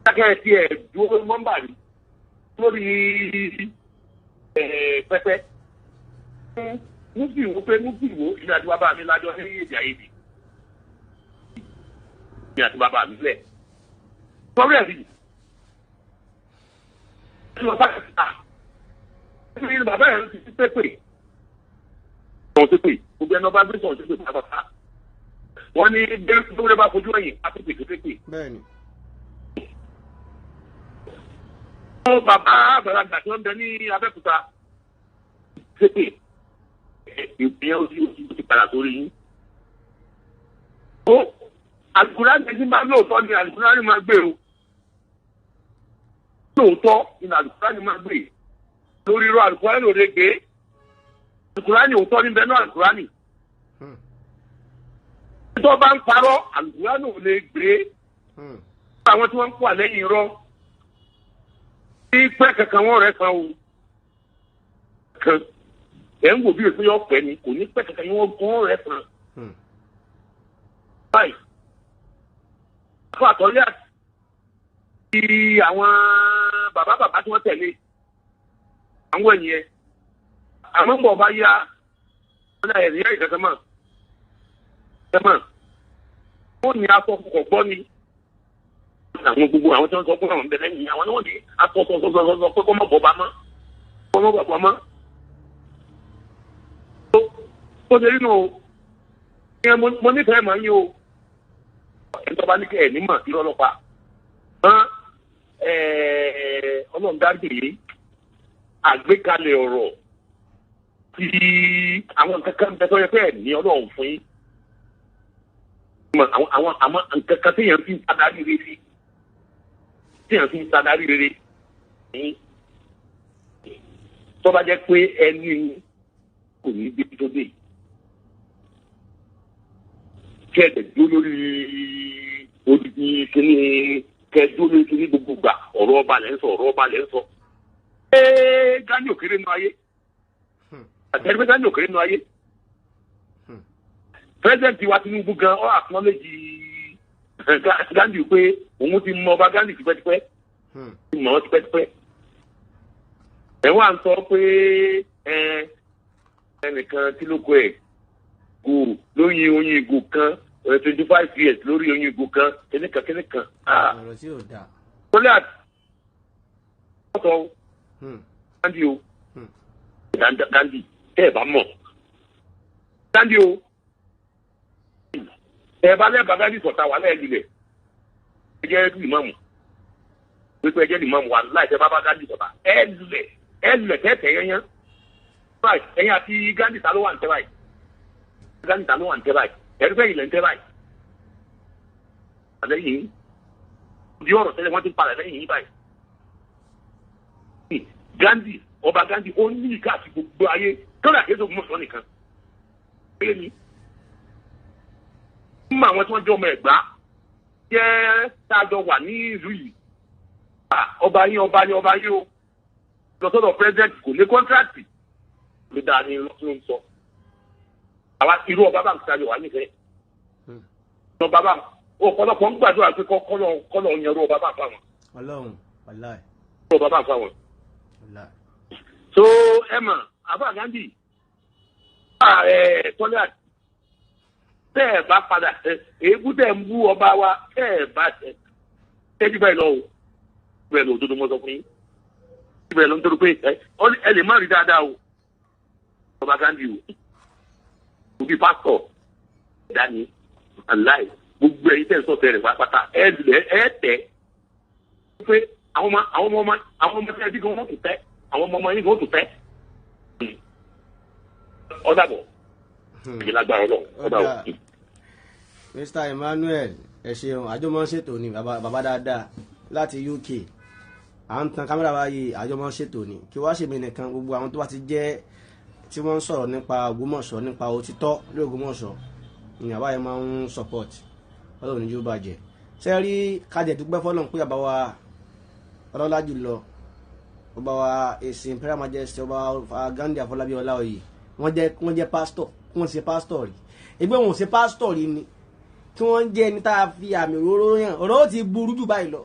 Dákẹ́ tí ẹ̀ dúró nọ́mbà rí lórí pẹpẹ. Mú sì wò pé mú sì wò ìlú àti bàbá mi lájọ ní èdè àìyedè. Ìlú àti bàbá mi lẹ̀. Sọ́rí ẹ̀ rí. Ẹ lọ bá ẹ̀ ta. Bàbá ẹ̀ ti pépè. Sọ̀rọ̀ pépè. Gbogbo ẹni ọba gbé sọ̀rọ̀ pépè pátápátá. Wọ́n ní bẹ́ẹ̀ bá fojú ẹ̀yìn á pépè pépè. Bẹ́ẹ̀ni. Wọ́n bàbá àgbàlagbà tí wọ́n bẹ ní Abẹ́òkúta pépè. Ìpínyẹ̀ ó ti padà sórí yín. Ó Àlùkùránì ní máa lóòótọ́ ni Àlùkùránì máa gbé o. Lóòótọ́ ni Àlùkùránì máa gbé. Lórí irọ́ Àlùkùránì ò lè gbé. Àlùkùránì òótọ́ ní bẹ́ẹ̀ náà Àlùkùránì. Tó bá ń parọ́ Àlùkùránì ò lè gbé. Àwọn tí wọ́n ń kó àlẹ́yìn irọ́. Ní pẹ́ kankan wọ́n rẹ̀ kan o. Kan ẹ̀ ń wò bí èso yọ pẹ́ ni kò ní pẹ́ kankan wọ́n rẹ̀ kan. Báyìí, fún àtọ́lé àti àwọn bàbá bàbá tí wọ́n tẹ̀lé àwọn ènìyàn àmọ́ ń bọ̀ bá yá wọn náà ẹ̀rí ẹ̀rí kankan mọ̀ kankan mọ̀ wọ́n ní akọ́kọ́ gbọ́ ni àwọn gbogbo àwọn tí wọ́n sọ pé àwọn bẹ̀rẹ̀ yìí àwọn náà ní akọ́kọ́ pé kọ́ mọ̀ bọ̀ bá mọ́ kọ́ mọ̀ bọ̀ bá mọ́. Ó ṣe nínú mo nífẹ̀ẹ́ mọ̀ yín o ẹni tó bá ní kẹ́ ẹ̀ nímọ̀ irọ́ lọ́pa ọlọ́run dájú yìí àgbékalẹ̀ ọ̀rọ̀ tí àwọn nǹkan kan bẹ tó yẹ pé ẹ̀ ní ọlọ́run fún yín àwọn àwọn nǹkan kan téèyàn fi ń sadarí rere téèyàn fi ń sadarí rere tó bá jẹ́ pé ẹni kò ní bí tó dé kí ẹ dúró lórí odidi kíní kẹ dúró lórí kíní gbogbo gbà ọ̀rọ̀ ọba lẹ́ ń sọ ọ̀rọ̀ ọba lẹ́ ń sọ. Ṣé Gani òkèrè nu ayé? Àtẹ̀rí pé Gani òkèrè nu ayé. Pírẹ́sẹ̀ntì wa Tinubu gan ọ́ àknọ́lẹ́jì Gandhi pé òun ti mọ ọba Gandhi tipẹ́tipẹ́. Ti mọ̀ ọ́ tipẹ́tipẹ́. Ẹ wá ń sọ pé ẹnìkan tí ló kọ ẹ̀ kò lóyin oyin ìgò kan 25 years lórí oyin ìgò kan kìnìkan kìnìkan. Ọ̀rọ̀ tí ò dáa. Tọ́lá àtọ́ Gandhi o Gandhi tẹ́ ẹ bá mọ̀ Gandhi o ẹ bá lẹ́ẹ̀bá Gandhi sọ̀tà wà lẹ́ẹ̀lilẹ̀ ẹ jẹ́ ìmáàmù pípẹ́ ẹ jẹ́ ìmáàmù wà láì tẹ́ bá bá Gandhi sọ̀tà ẹ lulẹ̀ tẹ́tẹ́ yẹn ẹ̀yìn àti Gandhi ta ló wà ní tẹ́ báyìí Gandhi ta ló wà ní tẹ́ báyìí ẹ̀rí fẹ́ ilẹ̀ ń tẹ́ báyìí. Àlẹ́yìn di ọ̀rọ̀ tẹ́lẹ̀ wọ́n ti ń padà lẹ́yìn yín báyìí. Gandhi Ọba Gandhi ó ní ìka àti gbogbo ayé kọ́lá kí ẹ̀sọ́ mọ̀sán nìkan. Ṣé ni? Mọ àwọn tí wọ́n jẹ́ ọmọ Ẹ̀gbá jẹ́ tá a jọ wà ní ìlú yìí. Ọba yín ọba yín ọba yín o. Lọ sọ́dọ̀ president kò ní kọ́ńtíráàtì ló dáa ní ló ń sọ. Àwa irú ọba bá ń sáré wà nífẹ̀ẹ́. Ọba bá ọ̀pọ̀lọpọ̀ ń gbàdúrà pé kọ́lọ̀ ń yanrú ọba bá fáwọn. Ọlọ́run wàláì. Ọba bá fáwọn. So ẹ mọ̀ àbá Gandhi tọ́lá tẹ́ ẹ bá padà èébú tẹ́ ń bú ọba wa tẹ́ ẹ bá tẹ́jú báyìí lọ o bẹ́ẹ̀ lọ òdodo mọ́ sọ fún yín bẹ́ẹ̀ lọ nítorí pé ẹ lè má rí dáadáa o ọba Gandhi o òbí pásítọ̀ dání aláì gbogbo ẹ̀yin tẹ́ ń sọ̀tẹ̀ rẹ̀ pátápátá ẹ tẹ̀ pé àwọn ọmọ tẹ́ ẹ bí gan wọ́n tún tẹ́ àwọn ọmọ yín gan tún tẹ́ ọ̀dàbọ̀ ìlágbára Ọlọ́run ọ̀dàbọ̀. Mr. Emmanuel ẹ ṣeun àjọmọ́ ṣètò ni bàbá dáadáa láti UK à ń tan kámẹ́rà báyìí àjọmọ́ ṣètò ni kí wá ṣèmi nìkan gbogbo àwọn tó bá ti jẹ́ tí wọ́n ń sọ̀rọ̀ nípa Ògbómọ̀ṣọ́ nípa òtítọ́ lórí Ògbómọ̀ṣọ́ ni àbá yẹn máa ń support Ọlọ́run ní yóò bàjẹ́ ṣe rí kájẹ dúpẹ́ fọlọ́run pé àbá wa ọlọ́lá jùlọ ọba wa èsì Imperial Majesty ọba Gandhi Afọlábí Ọláoyè wọ́n jẹ́ pásítọ̀ wọ́n ṣe pásítọ̀ rí ẹgbẹ́ wọn ò ṣe pásítọ̀ rí ni kí wọ́n jẹ́ ẹni tá a fi àmì òróró yàn ọ̀rọ̀ ó ti burú jù báyìí lọ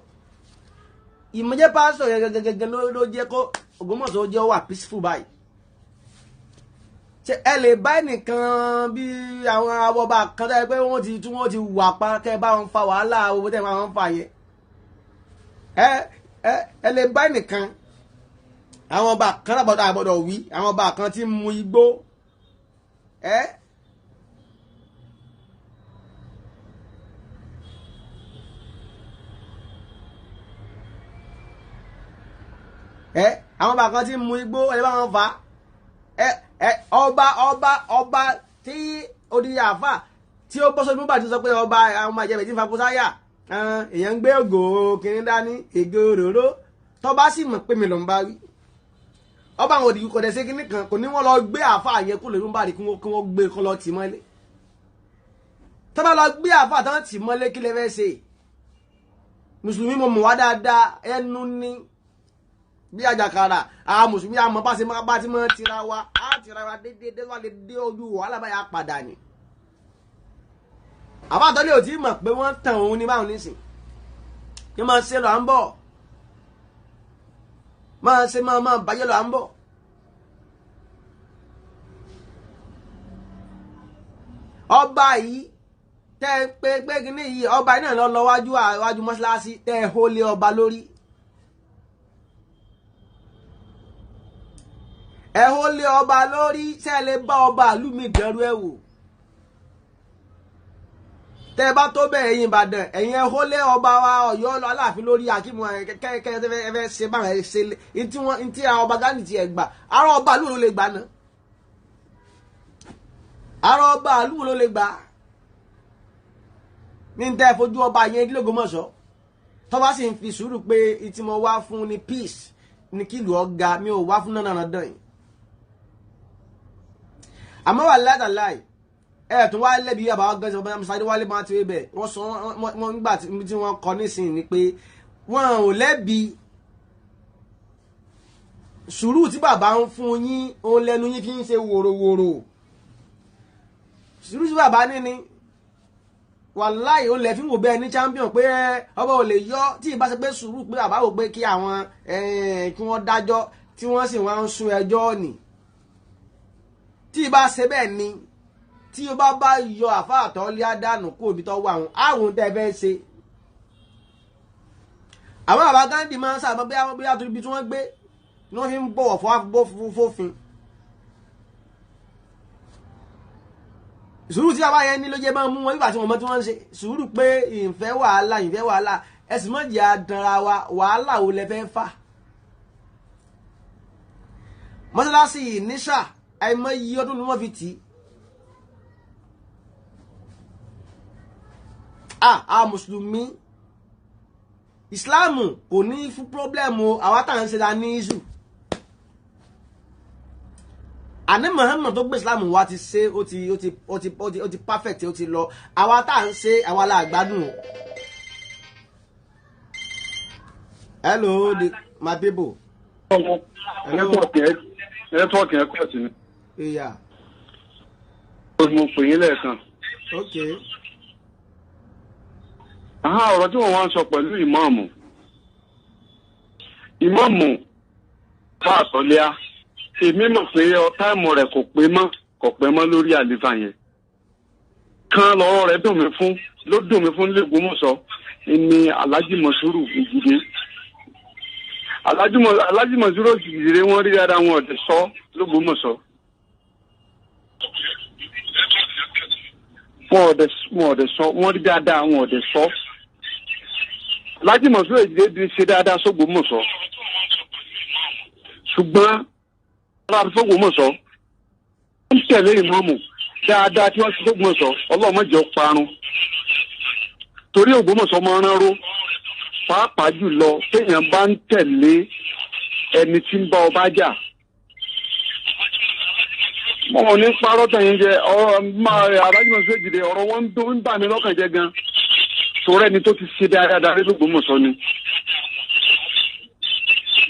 ìmọ̀jẹ́ pásítọ̀ yẹn gẹ́gẹ́gẹ́ ló jẹ́ kó Ògbómọ̀ṣọ́ jẹ́ wà peaceful báyìí. Ṣé ẹ lè bá ẹnìkan bí àwọn awọba kan tó yẹ pé wọ́n ti tún wọ́n ti wà pa kẹ́ bá wọn fa wàhálà owó tẹ́ wọn fa yẹn ẹ lè bá ẹnìkan àwọn ọba kan lábọ̀dọ̀ àbọ̀dọ̀ wí àwọn ọba kan tí ń mu igbó ẹ àwọn ọba kan tí ń mu igbó ẹ bá wọn fa ẹ ọba ọba ọba tí odi àfà tí ó bọ́ sórí bá ti sọ pé ọba àwọn ọmọ ìjẹbẹ̀ tí ń fakú sáyà èèyàn ń gbé ògò kìnìún dání ègò òróró tọba sì mọ̀ pé mi ló ń bá wí ọba àwọn òdìgbò kọ̀dẹ̀ sí kínní kan kò ní wọ́n lọ gbé àfà yẹn kó lè ń bá rí kí wọ́n gbé kọ́ lọ tì mọ́lé tọ́ba lọ gbé àfà tán tì mọ́lé kí lè fẹ́ ṣe mùsùlùmí mo mọ̀ wá dáadáa ẹnu ní bí àjàkàrà àwọn mùsùlùmí àmọ́ bá ṣe bá ti mọ́ tira wa á tira wa déédéé wà lè dé ojú wàhálà báyà padà ni. Àbátọ́lé ò tí mọ̀ pé wọ́n tàn òun ní báwọn nísìn kí máa ṣe lọ à ń bọ̀ máa ṣe máa máa bàjẹ́ lọ à ń bọ̀. Ọba yìí tẹ́ ẹ pé pé kíní yìí ọba yìí náà lọ lọ wájú wájú mọ́ṣáláṣí tẹ́ ẹ hó lé ọba lórí. Ẹ hó lé ọba lórí ṣé ẹ lè bá ọba ìlú mi dẹrú ẹ wò tẹ bá tó bẹ́ẹ̀ ẹ̀yin Ìbàdàn ẹ̀yin ẹ hó lé ọba wa Ọ̀yọ́ Aláàfin lórí akímù kẹkẹ ẹ fẹ́ ṣe báwọn ẹ ṣe ntí wọn ntí ọba Gandhi ti ẹ gbà ará ọba ìlú ló lè gbà náà ará ọba ìlú ló lè gbà ní tẹ fojú ọba yẹn l'Ógbómọ̀ṣọ́ tọ́ba sì ń fi sùúrù pé ìtì mo wá fún ni peace ní kílù ọ̀gá mi ò wá fún náà dandan yìí àmọ́ wà látàláì ẹ tún wá lẹ́bi àbáwá gan ṣe bàbá sáré wálé máa ti rí bẹ́ẹ̀ wọ́n sọ wọ́n nígbà tí wọ́n kọ nísìnyí ni pé wọ́n ò lẹ́bi sùúrù tí bàbá ń fún yín òun lẹ́nu yín fi ń ṣe wòròwòrò sùúrù tí bàbá ní ni wàláì ó lẹ́ fi ń wò bẹ́ẹ̀ ní champion pé ọba ò lè yọ tí ìbá ṣe pé sùúrù pé bàbá wò pé kí àwọn kí wọ́n dájọ́ tí wọ́n sì wá ń sún ẹjọ́ nì tí ìbá ṣe bẹ́ẹ̀ ni tí o bá bá yọ àfáàtọ̀ lé àdánù kó omi tó wà wọn àwọn tẹ́ fẹ́ ṣe. Àwọn bàbá Gandhi máa ń sábà bí àwọn bóyá torí ibi tí wọ́n gbé ni wọ́n fi ń bọ̀wọ̀ fófin. Sùúrù tí bàbá yẹn ní ló jẹ́ máa ń mú wọn nígbà tí wọ́n mọ tí wọ́n ń ṣe sùúrù pé ìfẹ́ wàhálà ìfẹ́ wàhálà ẹ̀sìn mọ̀jì àdánra wa wàhálà wo lẹ fẹ́ fà. Mọ́sálásí níṣà àìmọye ọdún ni wọ́n fi tì í. A mùsùlùmí ìsìláàmù kò ní fún pírọ́blẹ́mù àwa tá à ń ṣe la ní ìṣù Àní Muhammad tó gbé Islam wá ti ṣe, ó ti ó ti ó ti ó ti ó ti perfect, ó ti lọ. Àwa tá à ń ṣe, àwa la gbádùn o. Hello, my people. Nẹ́tíwọ̀kì yẹn pọ̀ sí ni. Ìyá. Mo pè yín lẹ́ẹ̀kan. Ok. Ọ̀rọ̀ tí wọ́n wá ń sọ pẹ̀lú ìmáàmù. Ìmáàmù bá àtọ́lẹ́á. Èmi mọ̀ pé táìmù rẹ̀ kò pé mọ́ lórí àlefa yẹn. Kan lọ́rọ̀ rẹ̀ dùn mí fún ló dùn mí fún l'Ògbómọ̀ṣọ́ ni Alhaji Mọ̀súrù Ìjìdé. Alhaji Mọ̀súrù Ìjìdé wọ́n rí dáadáa wọn ọ̀dẹ̀ sọ l'Ògbómọ̀ṣọ́. Wọn ọ̀dẹ̀ sọ wọ́n rí dáadáa wọn ọ̀dẹ̀ sọ. Alhaji Mọ̀súrù Ìjìdé ti ṣe dáadáa s'Ògbómọ̀ṣọ́. Ṣùgbọ́n s'Ògbómọ̀ṣọ́ wọ́n tẹ̀lé ìmáàmù dáadáa tí wọ́n ti s'Ògbómọ̀ṣọ́ Ọlọ́run má jẹ́ ó parun. Torí Ògbómọ̀ṣọ́ máa ń ránró pàápàá jùlọ téèyàn bá ń tẹ̀lé ẹni tí ń bá ọba jà. Wọn ò ní parọ́ tẹ̀yìn jẹ ọ̀rọ̀ Alhaji Mọ̀súrù Ìjìdé ọ̀rọ̀ wọn ń bà mí lọ́kàn jẹ́ gan. Torí ẹni tó ti ṣe dáadáa rí l'Ògbómọ̀ṣọ́ ni.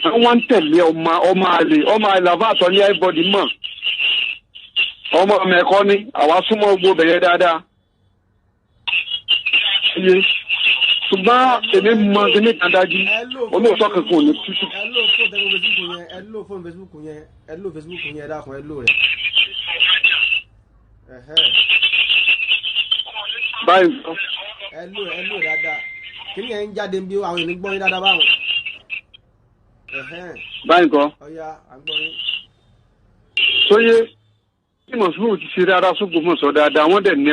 Wọ́n ń tẹ̀lé ọmọ àlè àbá àtọ́ ní everybody mọ̀. Ọmọ mẹ́kọ́ ni àwa súnmọ́ gbogbo bẹ̀yẹ dáadáa. Ṣùgbọ́n èmi mọ kíní kan dájú olóòótọ́ kankan ò ní tútù. Ẹ lò fóònù Facebook yẹn, ẹ lò fóònù Facebook yẹn, ẹ lò Facebook yẹn, ẹ dákun ẹ lò rẹ̀. Báyìí sọ. Ẹ lò dáadáa. Kíní yẹn ń jáde bí àwọn ènìyàn gbọ́ yín dáadáa báwọn. Báyìí kọ́. Ọ̀ya à ń gbọ́ yín. Sóyè tí Mọ̀súrù ti ṣe dáadáa s'Ògbómọ̀ṣọ́ dáadáa wọ́n dẹ̀ ní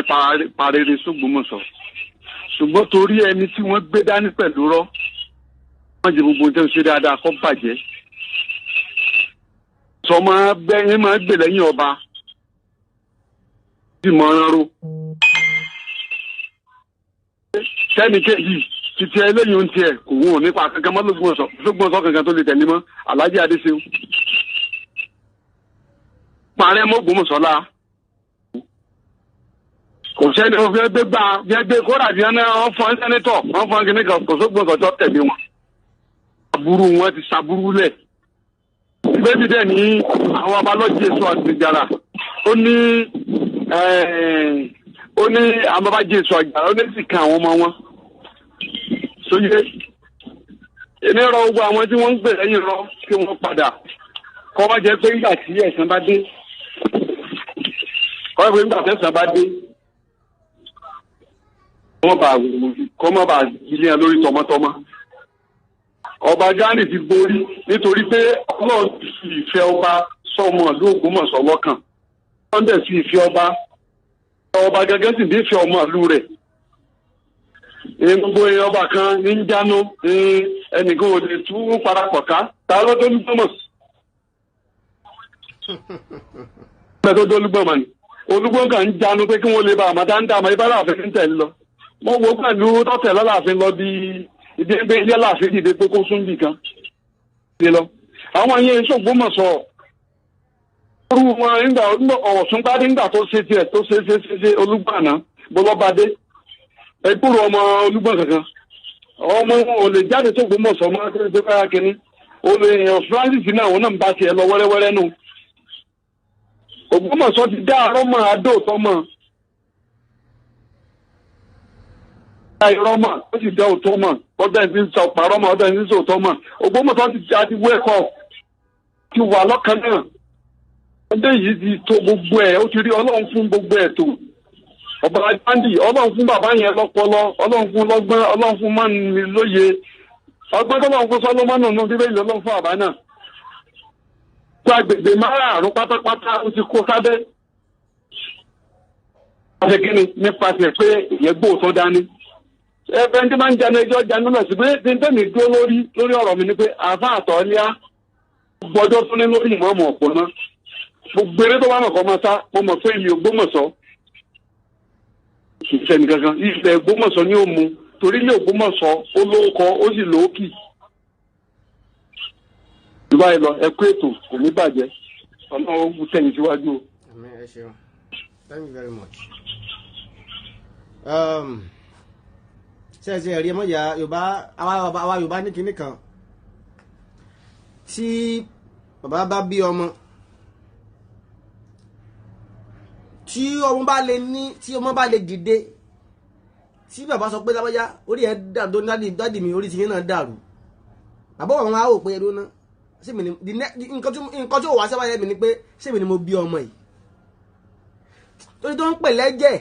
parere s'Ògbómọ̀ṣọ́. Ṣùgbọ́n torí ẹni tí wọ́n gbé dání pẹ̀lú rọ́ wọ́n jẹ gbogbo tó ń ṣe dáadáa kó bàjẹ́. Sọmọ bẹ́yìn máa gbè lẹ́yìn ọba bí mo rán ro. Sẹ́ni kejì títí ẹlẹ́yìn ohun tiẹ̀ kò wọ́n nípa kankan mọ́ l'Ògbómọ̀ṣọ́ kankan tó lè tẹ̀lé mọ́ Alhaji Adéṣeun. Parẹ́ mọ́ Ògbómọ̀ṣọ́ la. Kò sẹ́ni ó fẹ́ gbé gbà fẹ́ gbé kódà bí wọ́n fọ́n sẹ́nitọ̀ wọ́n fọ́n kìnnì kan kò s'Ògbómọ̀ṣọ́ tó tẹ̀lé wọn. Aburú wọn ti ṣàbúrú lẹ̀. Bébí dẹ̀ ní àwọn abalọ́jì èso àgbèjàrà ó ní àwọn babají èso àgbàrá ó ní sì kan àwọn ọmọ wọn. Sóyè èmi rọ gbogbo àwọn tí wọ́n ń gbè lẹ́yìn rọ kí wọ́n padà kọ́ wá jẹ́ pé nígbà tí ẹ̀san bá dé kọ́ wá pé nígbà tí ẹ̀san bá dé kọ́ má bàa ilé yẹn lórí tọmọtọmọ. Ọba Gani ti borí nítorí pé Ọlọ́run ti fi ìfẹ́ ọba sọmọ ìlú Ògbómọ̀ṣọ́ lọ́kàn. Wọ́n dẹ̀ fi ìfẹ́ ọba gẹ́gẹ́ sì nífẹ̀ẹ́ ọmọ ìlú rẹ̀. Gbogbo ọba kan ní ń jánu ẹnìkan ò lè tú parapọ̀ ká ta ló tó lúgbọ́mọ̀. Bẹ́ẹ̀ tó dólúgbọ̀mọ̀ ni Olúgbọ́n kan ń jánu pé kí wọ́n lè ba àmọ́ tá ń dá àmọ́ ibà láàfin ń tẹ̀lé lọ. Mo wo pẹ̀lú tọ́tẹ̀ lọ́láàfin lọ bí ibi ẹgbẹ́ ilé aláàfin dìde pé kó sún bì kan. Àwọn yẹn s'Ògbómọ̀ṣọ́ orú wọn nígbà Ọ̀ṣun bá dé nígbà tó ṣe tiẹ̀ tó ṣe ṣe ṣe ṣe Olúgbàná bọ́lọ́badé ẹgbúrò ọmọ Olúgbọ̀n kankan ọmọ wọn ò lè jáde tó Ògbómọ̀ṣọ́ mọ́ tó káyà kínní olè èèyàn Francis náà wọn náà ń bá tiẹ̀ lọ wẹ́rẹ́wẹ́rẹ́ nù. Ògbómọ̀ṣọ́ ti dá arọ́mọ adó tọmọ irọ́ mọ̀ ó sì dá òótọ́ mọ̀ ọdọ ẹni tí ń sọ parọ́ mọ̀ ọdọ ẹni tí ń sọ òótọ́ mọ̀ Ògbómọ̀ṣọ́ ti àti wẹ́kọ̀ ti wà lọ́kàn náà. Ọdẹ yìí ti tó gbogbo ẹ̀ ó ti rí Ọlọ́run fún gbogbo ẹ̀ tó. Ọba Gandhi Ọlọ́run fún bàbá yẹn lọ́pọlọ Ọlọ́run fún lọ́gbọ́n Ọlọ́run fún mọ́ni lóye ọgbọ́n tọ́lọ́run fún Sọlọ́mọ́nù nù Bíbélì Ọlọ́run fún bàbá náà. Gba agbègbè márààrún pátápátá ó ti kó sábẹ́. Ṣé kí ni nípasẹ̀ pé ìyẹn gbóòótọ́ dání? Ẹgbẹ́ tí máa ń jẹnu ẹjọ́ jẹnu lọ sí pé tí n tẹ̀mí dúró lórí ọ̀rọ̀ mi ni pé àfa àtọ̀ọ́líá gbọ́dọ̀ tún ní lórí ìmọ̀ọ́mọ̀ ọ̀pọ̀ náà. Gbogbo eré tó bá mọ̀ kọ́ máa sá mo mọ̀ pé ilé Ògbómọ̀ṣọ́ kì í ṣẹ́ni kankan ilẹ̀ Ògbómọ̀ṣọ́ ni ó mu torí ilé Ògbómọ̀ṣọ́ ó lóókọ ó sì lóókì. Ìbáyìí lọ ẹ kú ètò kò ní bàjẹ́. Ọlọ́run ó tẹ̀yìn síwájú o. Àmín, ẹ ṣeun. Thank you very much. Ṣé ẹ ti ẹ̀rí ẹmọ ìyá Yorùbá, àwa Yorùbá ní kinní kan tí bàbá bá bí ọmọ, tí ọmọ bá lè ní, tí ọmọ bá lè dìde, tí bàbá sọ pé lábájá orí ẹ dàdó, dádì mi orí tiyín náà dàrú, bàbá wọn á wò pé ẹdún náà ṣé mi ni nǹkan tí ó wà sábà yẹ mi ni pé ṣé mi ni mo bí ọmọ yìí, torí tó ń pè lẹ́jẹ̀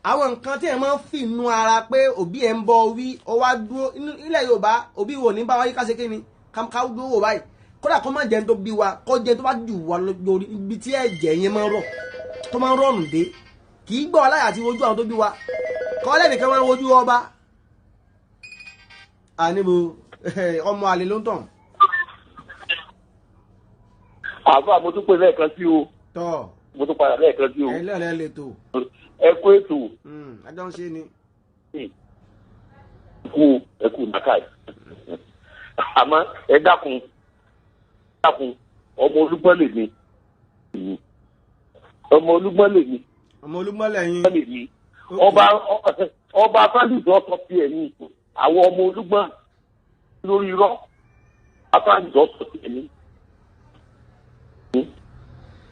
àwọn nǹkan tí ẹ máa ń fi inú ara pé òbí ẹ ń bọ wí, ó wá dúró. Ilẹ̀ Yorùbá òbí wo ní bá wáyé ká ṣe kí ni ká dúró wò báyìí, kódà kó má jẹun tó bí wa, kó jẹun tó bá jù wá lórí ibi tí ẹ̀jẹ̀ yẹn máa ń rọ̀ tó máa ń rọrùn dé, kì í gbọ́ aláyà àti wojú àwọn tó bí wa, kọ́ lẹ́nìkan máa ń wojú ọba. Àníbo ọmọ àlè ló ń tàn. Àbá mo tún pè lẹ́ẹ̀kan sí o. Tọ́. Mo tún padà lẹ́ẹ̀kan sí o. Ẹ̀yin lẹ́ẹ̀lẹ́ lè tò. Ẹ kú ètò. Ajọ́ ń ṣe ni. Ẹ kú nàkàì. Àmọ́ ẹ dákun ọmọ Olúgbọ́n lè mi. Ọmọ Olúgbọ́n lè mi. Ọmọ Olúgbọ́n lẹ́yìn. Lè mi. Ọba Fálùdù ọkọ̀ fi ẹ̀ ní àwọn ọmọ Olúgbọ́n lórí irọ́. Fálùdù ọkọ̀ fi ẹ̀ ní.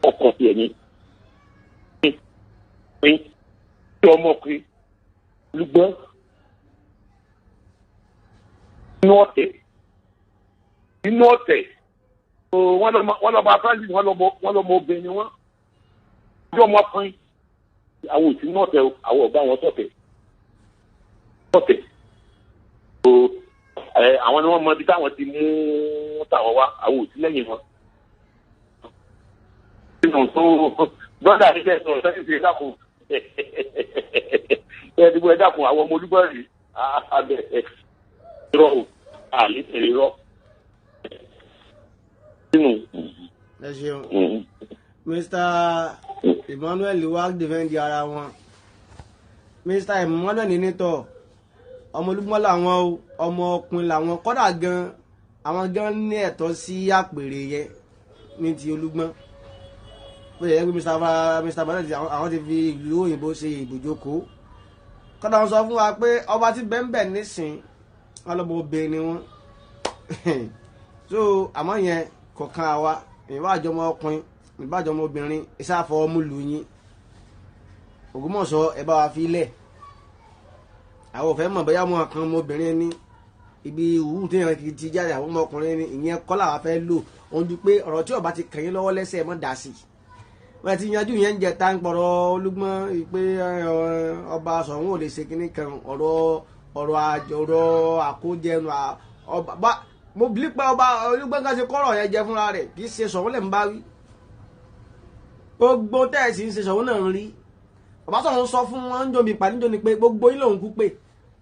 Ọkọ̀ fi ẹ̀ ní. Pín tí ọmọkùnrin Olúgbọ́n nínú ọ̀tẹ̀ nínú ọ̀tẹ̀ wọ́n lọ́ba Fálùdù wọ́n lọ́mọ obìnrin ni wọ́n. Ọjọ́ ọmọkùnrin àwọn òsì náà tẹ àwọn ọba wọn sọtẹ sọtẹ o ẹ àwọn ni wọn mọ ibi táwọn ti mú táwọn wá, àwọn òsì lẹ́yìn wọn. Nínú tó gbọ́dọ̀ àti bẹ́ẹ̀ sọ̀rọ̀ sẹ́yìn ti dákun ẹ dìbò ẹ dákun àwọn ọmọ Olúgbọ́n rèé abẹ irọ́ o àlè tẹ̀lé irọ́. Ẹ ṣeun Mr. Emmanuel wá defend ara wọn. Mr. Emmanuel nítọ ọmọ Olúgbọ́n làwọn o, ọmọ ọkùnrin làwọn, kódà gan àwọn gan ní ẹ̀tọ́ sí àpèrè yẹn ní ti Olúgbọ́n. Bó ṣe yẹ pé Mr. Emmanuel àwọn ti fi ìlú òyìnbó ṣe ibùjókòó, kódà wọn sọ fún wa pé ọba tí bẹ́ńbẹ̀ nísìn wọn lọ́mọ obìnrin ni wọn. So àmọ́ yẹn kọ̀ọ̀kan àwa ìwà àjọmọ ọkùnrin ìbájọ́ ọmọbìnrin ìsáfọ́ ọmúlù yín Ògbómọ̀ṣọ́ ẹ bá wa fi lẹ̀. Àwọn ò fẹ́ mọ̀ bóyá ọmọ kan ọmọbìnrin ní ibi ìwúrú tí ìran ti jáde àwọn ọmọkùnrin ní ìyẹn kọ́ làwa fẹ́ lò. Òun ju pé ọ̀rọ̀ tí ọba ti kàn yín lọ́wọ́ lẹ́sẹ̀ mọ́ dà sí i. Wọ́n ti yanjú yẹn ń jẹ tá ń pọ̀rọ̀ Olúgbọ́n pé ọba Ṣọ̀ún ò lè ṣe kinní kan, ọ̀rọ̀ ọ̀rọ̀ àjọrọ̀ àkójẹnu ọba. Mo bí pé ọba Olúgbọ́n kan ṣe kọ́rọ̀ yẹn jẹ fúnra rẹ̀, kì í ṣe Ṣọ̀ún lẹ̀ ń bá wí. Gbogbo tẹ́ẹ̀sì ń ṣe Ṣọ̀ún náà ń rí. Bàbá Ṣọ̀ún sọ fún wọn ń jomi ìpàdé níjó ni pé gbogbo yín lòun kú pé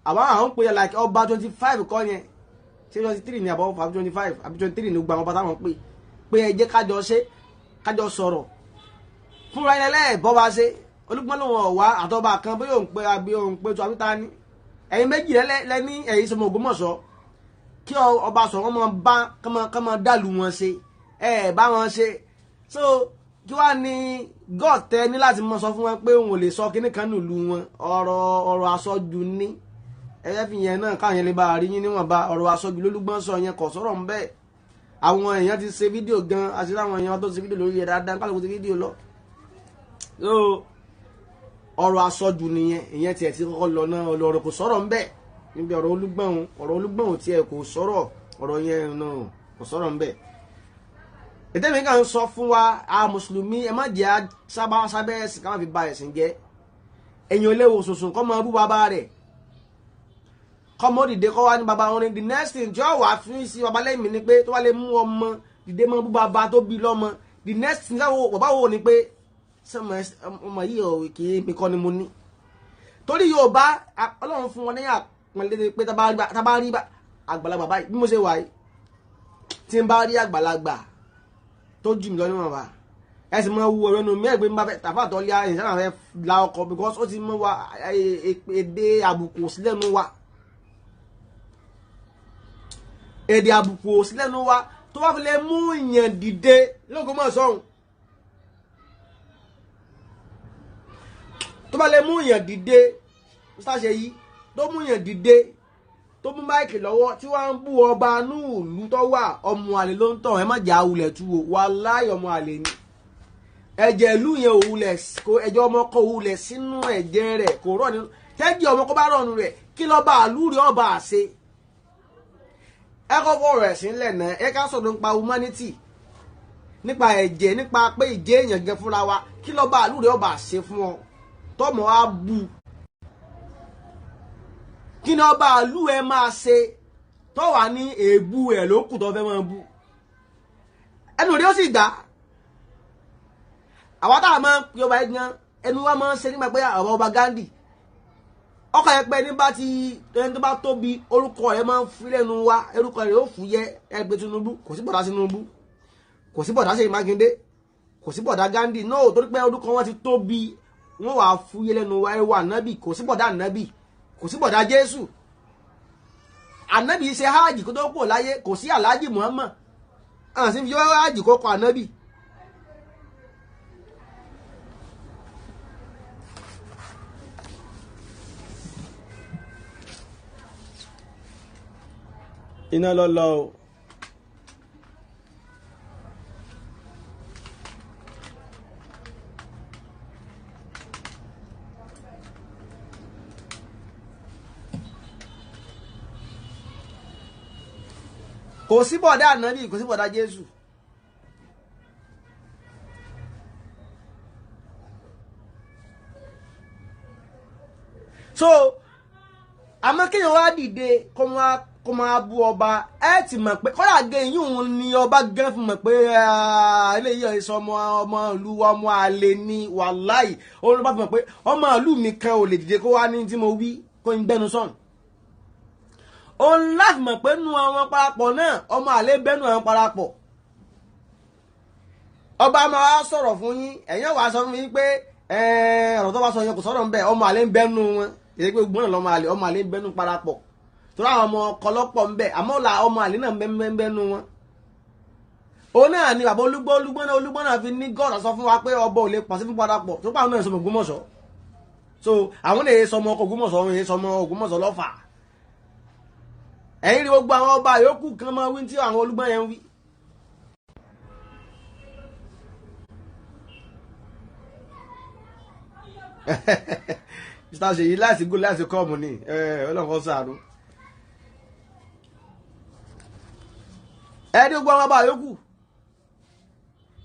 àwọn àwọn ń pè like ọba 25 kọ́ yẹn, ṣé 23 ni àbọ̀ 25 àbí 23 ni gbogbo àwọn ọba táwọn pè pé ẹ jẹ́ kájọ ṣe kájọ sọ̀rọ̀ fúnra yẹn lẹ́ẹ̀bọ́ bá ṣe. Olúgbọ́n lòun ọ̀wá àtọ́ba kan bóyá òun pé àbí òun pé tó àbí ta ni ẹ̀yin méjì lẹ́ní ẹ̀yin sọmọ Ògbómọ̀ṣọ́ kí ọba Ṣọ̀ún máa bá kán máa dàlú wọn ṣe ẹ̀ bá wọn ṣe. So kí wàá ní God tẹ ní láti mọ sọ fún wọn pé òun ò lè sọ kíní kan nílùú wọn, ọ̀rọ̀ ọ̀rọ̀ àsọjù ní ẹyẹ fi yẹn náà káwọn yẹn lè bá rí yín níwọ̀nba. Ọ̀rọ̀ àsọjù lólúgbọ́n sọ yẹn kò sọ̀rọ̀ ń bẹ́ẹ̀. Àwọn èèyàn ti ṣe fídíò gan, àti láwọn èèyàn tó ṣe fídíò lórí ẹ̀ dáadáa kálukú ti fídíò lọ. So ọ̀rọ̀ àsọjù nìyẹn, ìyẹn tiẹ̀ ti kọ́kọ́ lọ náà, ọ̀rọ̀ kò sọ̀rọ̀ ń bẹ́ẹ̀ níbi ọ̀rọ̀ Olúgbọ́n, ọ̀rọ̀ Olúgbọ́n tiẹ̀ kò sọ̀rọ̀, ọ̀rọ̀ yẹn náà kò sọ̀rọ̀ ń bẹ́ẹ̀. Ètèmi kan sọ fún wa a mùsùlùmí ẹ má jẹ́ sábà sábẹ́ ẹ̀sìn ká má fi ba ẹ̀sìn jẹ́. Ẹ̀yìn olówó sòsùn kọ́ mọ bú bàbá rẹ̀, kọ́ mọ́ dìde kọ́ wá ní bàbá wọn ni the next thing tí ó wà fún sí bàbá lẹ́yìn mi ni pé tó wá lè mú ọmọ dìde mọ́ bú bàbá tó bí lọ́mọ, the next thing táwọn bàbá wo ni pé sọmọ ọmọ yìí ò kì í mi kọ́ ni mo ní. Torí Yorùbá Ọlọ́run fún wọn ní àpọ́nlé pé tá bá rí àgbàlagbà báyìí bí mo ṣe wà yìí tí n bá rí àgbàlagbà tó jù mí lọ níwọ̀n bá ẹ sì máa wu ọ̀rọ̀ ẹnu mi ẹ̀gbẹ́ mi bá fẹ́ tàfà tó lé ẹ̀yìn sábà fẹ́ la ọkọ̀ because ó ti mú wa èdè àbùkù sílẹ̀nu wa, èdè àbùkù sílẹ̀nu wa. tó bá fi lè mú yàn dìde l'Ógbómọ̀ṣọ́ ọ̀hún, tó bá lè mú yàn dìde Ṣèyí tó mú yàn dìde tó mú máìkì lọ́wọ́ tí wọ́n ń bú ọba núùlù tó wà, ọmọ àlè ló ń tàn. Ẹ má jà wulẹ̀ tú o, wàláhì ọmọ àlè ni. Ẹ̀jẹ̀ ìlú yẹn òwúlẹ̀ kò, ẹ̀jẹ̀ ọmọ kọ òwúlẹ̀ sínú ẹ̀jẹ̀ rẹ̀ kò rọ̀ nínú. Tẹ́jẹ̀ ọmọ kó bá rọ̀nù rẹ̀ kí lọ́ba àlúrí ọba àṣe. Ẹ kọ́ fọ̀rọ̀ ẹ̀sìn lẹ̀ náà, ẹ ká sọ̀rọ̀ nípa humanity, nípa ẹ̀jẹ̀, nípa pé ìjẹ́ èèyàn gan fúnra wa, kí lọ́ba àlúrí ọba àṣe fún ọ tọmọ á bu. Kí ni ọba àlú ẹ máa ṣe tó wà ní èébú ẹ ló kù tó fẹ́ máa bú ẹnu rí ó sì gbà. Àwa táwa máa ń pe ọba yẹn gan ẹnu wa máa ń ṣe nípa pé àwọn ọba Gandhi ọkọ yẹn pé ní bá ti ẹni tó bá tóbi orúkọ rẹ̀ máa ń fi lẹ́nu wa, orúkọ rẹ̀ ó fúyẹ́. Ẹgbẹ́ Tinubu kò sí bọ̀dá Tinubu, kò sí bọ̀dá Ṣèyí Mákindé, kò sí bọ̀dá Gandhi náà, torí pé orúkọ wọn ti tóbi wọn wàá fúyẹ́ lẹ́nu wa. Ẹ wà nábì, kò sí bọ̀dá nábì, kò sí bọ̀dá Jésù. Ànábì ṣe hajj kó tó kúrò láyé, kò sí Alhaji Muhammad àti fi hajj kó kọ ànábì. Iná lọ lọ o. Kò sí bọ̀dá ànábì, kò sí bọ̀dá Jésù. So àmọ́ kéèyàn wá dìde kó máa bú ọba, ẹ ti mọ̀ pé kọ́lá gé yín òun ni ọba gán fún mọ̀ pé eléyìí ẹ̀sọ́ ọmọ ọmọ ìlú wa, ọmọ àlè ni wàláì. Òun ló bá fi mọ̀ pé ọmọ ìlú mi kan ò lè dìde kó wá ní tí mo wí kó ń gbẹnu sọ̀n. Òun láti mọ̀ pé nu àwọn parapọ̀ náà ọmọ àlè bẹ́nu àwọn parapọ̀. Ọba máa sọ̀rọ̀ fún yín, ẹ̀yin wàá sọ fún yín pé ọ̀rọ̀ tó bá sọ yẹn kò sọ̀rọ̀ ń bẹ̀, ọmọ àlè ń bẹ́nu wọn. Èyí pé gbọ́n lọ́mọ àlè, ọmọ àlè ń bẹ́nu parapọ̀ torí àwọn ọmọ ọkọ lọ́pọ̀ ń bẹ̀, àmọ́ la ọmọ àlè náà ń bẹ́nu wọn. Òun náà ni bàbá Olúgbọ́n, Olúgbọ́n náà, Olúgbọ́n náà fi ní gọ́ọ̀dà sọ fún wa pé ọba ò lè pọ̀ sí fún parapọ̀ tó pàwọn náà sọmọ Ògbómọ̀ṣọ́. So àwọn lè sọmọ ọkọ̀ Ògbómọ̀ṣọ́, òun yẹn sọmọ Ògbómọ̀ṣọ́ lọ́fà. Ẹ̀yin rí gbogbo àwọn ọba yòókù kan máa wí tí àwọn Olúgbọ́n yẹn ń wí. Mr. Ṣèyí láti gò láti kọ́ọ̀mù ni Ọlọ́run kó ṣàánú. Ẹ rí gbogbo àwọn ọba yòókù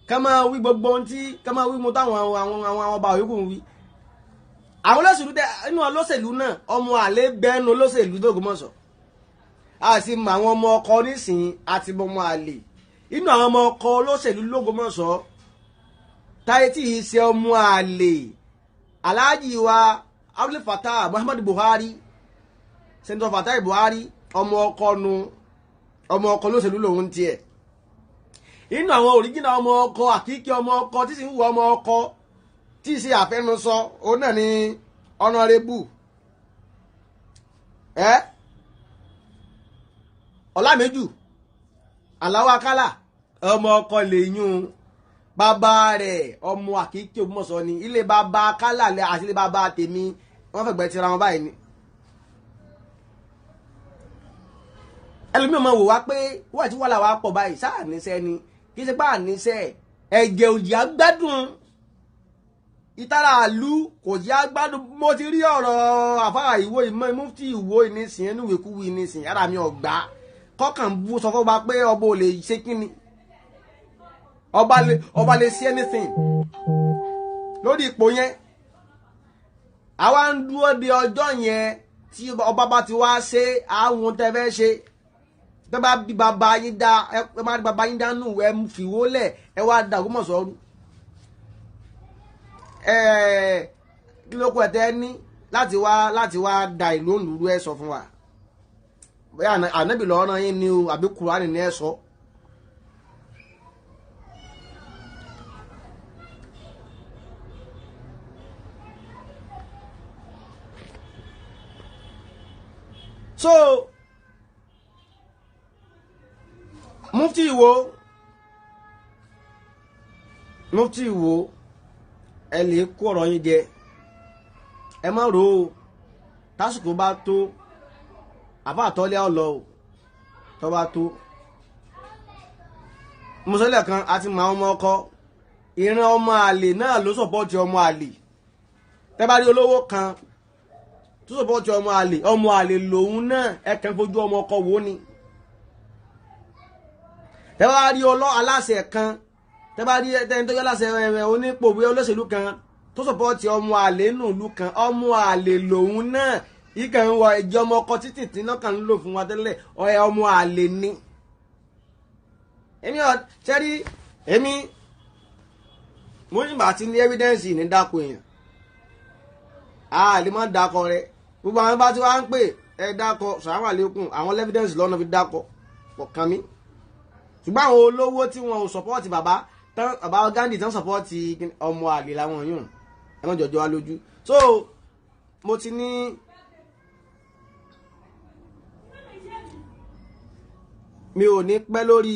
ká máa wí gbogbo ohun tí ká máa wí mu táwọn àwọn àwọn ọba yòókù ń wí. Àwọn olóṣèlú tẹ inú olóṣèlú náà ọmọ àlè bẹ́ẹ̀nu olóṣèlú l'Ógbómọ̀ṣọ́. A sì mọ àwọn ọmọ ọkọ nísìnyí àti ọmọ àlè inú àwọn ọmọ ọkọ olóṣèlú l'Ógbómọ̀ṣọ́ táyé tí ì ṣe ọmọ àlè. Alhaji wa Abdul Fattah Muhammadu Buhari, Senator Fattah Buhari, ọmọ ọkọ nu, ọmọ ọkọ olóṣèlú lòun tiẹ̀. Inú àwọn òríjìnà ọmọ ọkọ àkíkí ọmọ ọkọ tí sì ń wù ọmọ ọkọ tí ì ṣe àfẹnusọ, òun náà ni ọ̀nàrẹ́bù Ọlámẹ́jù Aláwọ̀ Akálà, ọmọ ọkọ lèyún. Bàbá rẹ̀ ọmọ àkíkí Ògbómọ̀ṣọ́ ni. Ilé bàbá Akálà àti ilé bàbá tèmi wọ́n fẹ̀gbẹ́ tira wọn báyìí ni. Ẹlòmíràn máa wò wá pé wọ́n ti wà láwa pọ̀ báyìí sáà níṣẹ́ ni, kì í ṣe pé àníṣe ẹ̀jẹ̀ òjì àgbádùn ìtara àlú kò jẹ́ àgbádùn. Mo ti rí ọ̀rọ̀ àfáà ìwó ìmọ̀ mufti ìwó ìnísìn ẹnu ìwékúwí ìnísìn ara mi ọ̀gbá kọ́kàn bú sọ fún ọba pé ọba ò lè ṣe kíni, ọba lè ṣe anything lórí ipò yẹn. Àwa ń dúró de ọjọ́ yẹn tí ọba bá ti wá ṣe àwọn tẹ́ fẹ́ ṣe. Tẹ́ bá bí bàbá yín dá, ẹ má bí bàbá yín dánú, ẹ fìwó lẹ̀, ẹ wá da Ògbómọ̀ṣọ́ rú. Ẹ kí ló kọ ẹ tẹ́ ní láti wá da ìlú òǹlùrú ẹ sọ fún wa. Bóyá ànábì lọ́ọ́ rán yín ni o àbí Kùránì ni ẹ sọ. So Mufti Ìwó, Mufti Ìwó, ẹ lè kó ọ̀rọ̀ yín jẹ, ẹ má rò ó. Tásìkò bá tó, àbá àtọ́lé ọ̀lọ́ o, tó bá tó. Mùsùlùmí kan àti màá ọmọ ọkọ, ìran ọmọ àlè náà ló sọ̀pọ̀tì ọmọ àlè. Tẹ́ bá rí olówó kan tó sọ̀pọ̀tì ọmọ àlè, ọmọ àlè lòun náà, ẹ kàn fojú ọmọ ọkọ wò ni. Tẹ́ bá rí ọlọ́ aláṣẹ kan, tẹ́ bá rí ẹni tó yọ aláṣẹ onípò bóyá olóṣèlú kan tó sọ̀pọ̀tì ọmọ àlè nùlú kan, ọmọ àlè lòun náà. Ìkàn ń wọ ẹjọ́ ọmọ ọkọ títì tí náà kàn ń lò fún wa tẹ́lẹ̀, ọ̀ẹ́ ọmọ àlè ni. Èmi ọ̀ ṣẹ́rí, èmi mo ní bàtí ní evidence ní dáko èèyàn, a lè má dákọ rẹ. Gbogbo àwọn bá ti wá ń pè ẹ dákọ sàrámà lẹ́kùn, àwọn evidence lọ́nà fi dákọ kọ̀ọ̀kan mi. Ṣùgbọ́n àwọn olówó tí wọn ò sọpọ́ọ̀tì bàbá tán, bàbá Gandhi tán sọpọ́ọ̀tì ọmọ àlè làwọn yùn, ẹ má jọjọ wa lójú. So mo ti ní mi ò ní pẹ́ lórí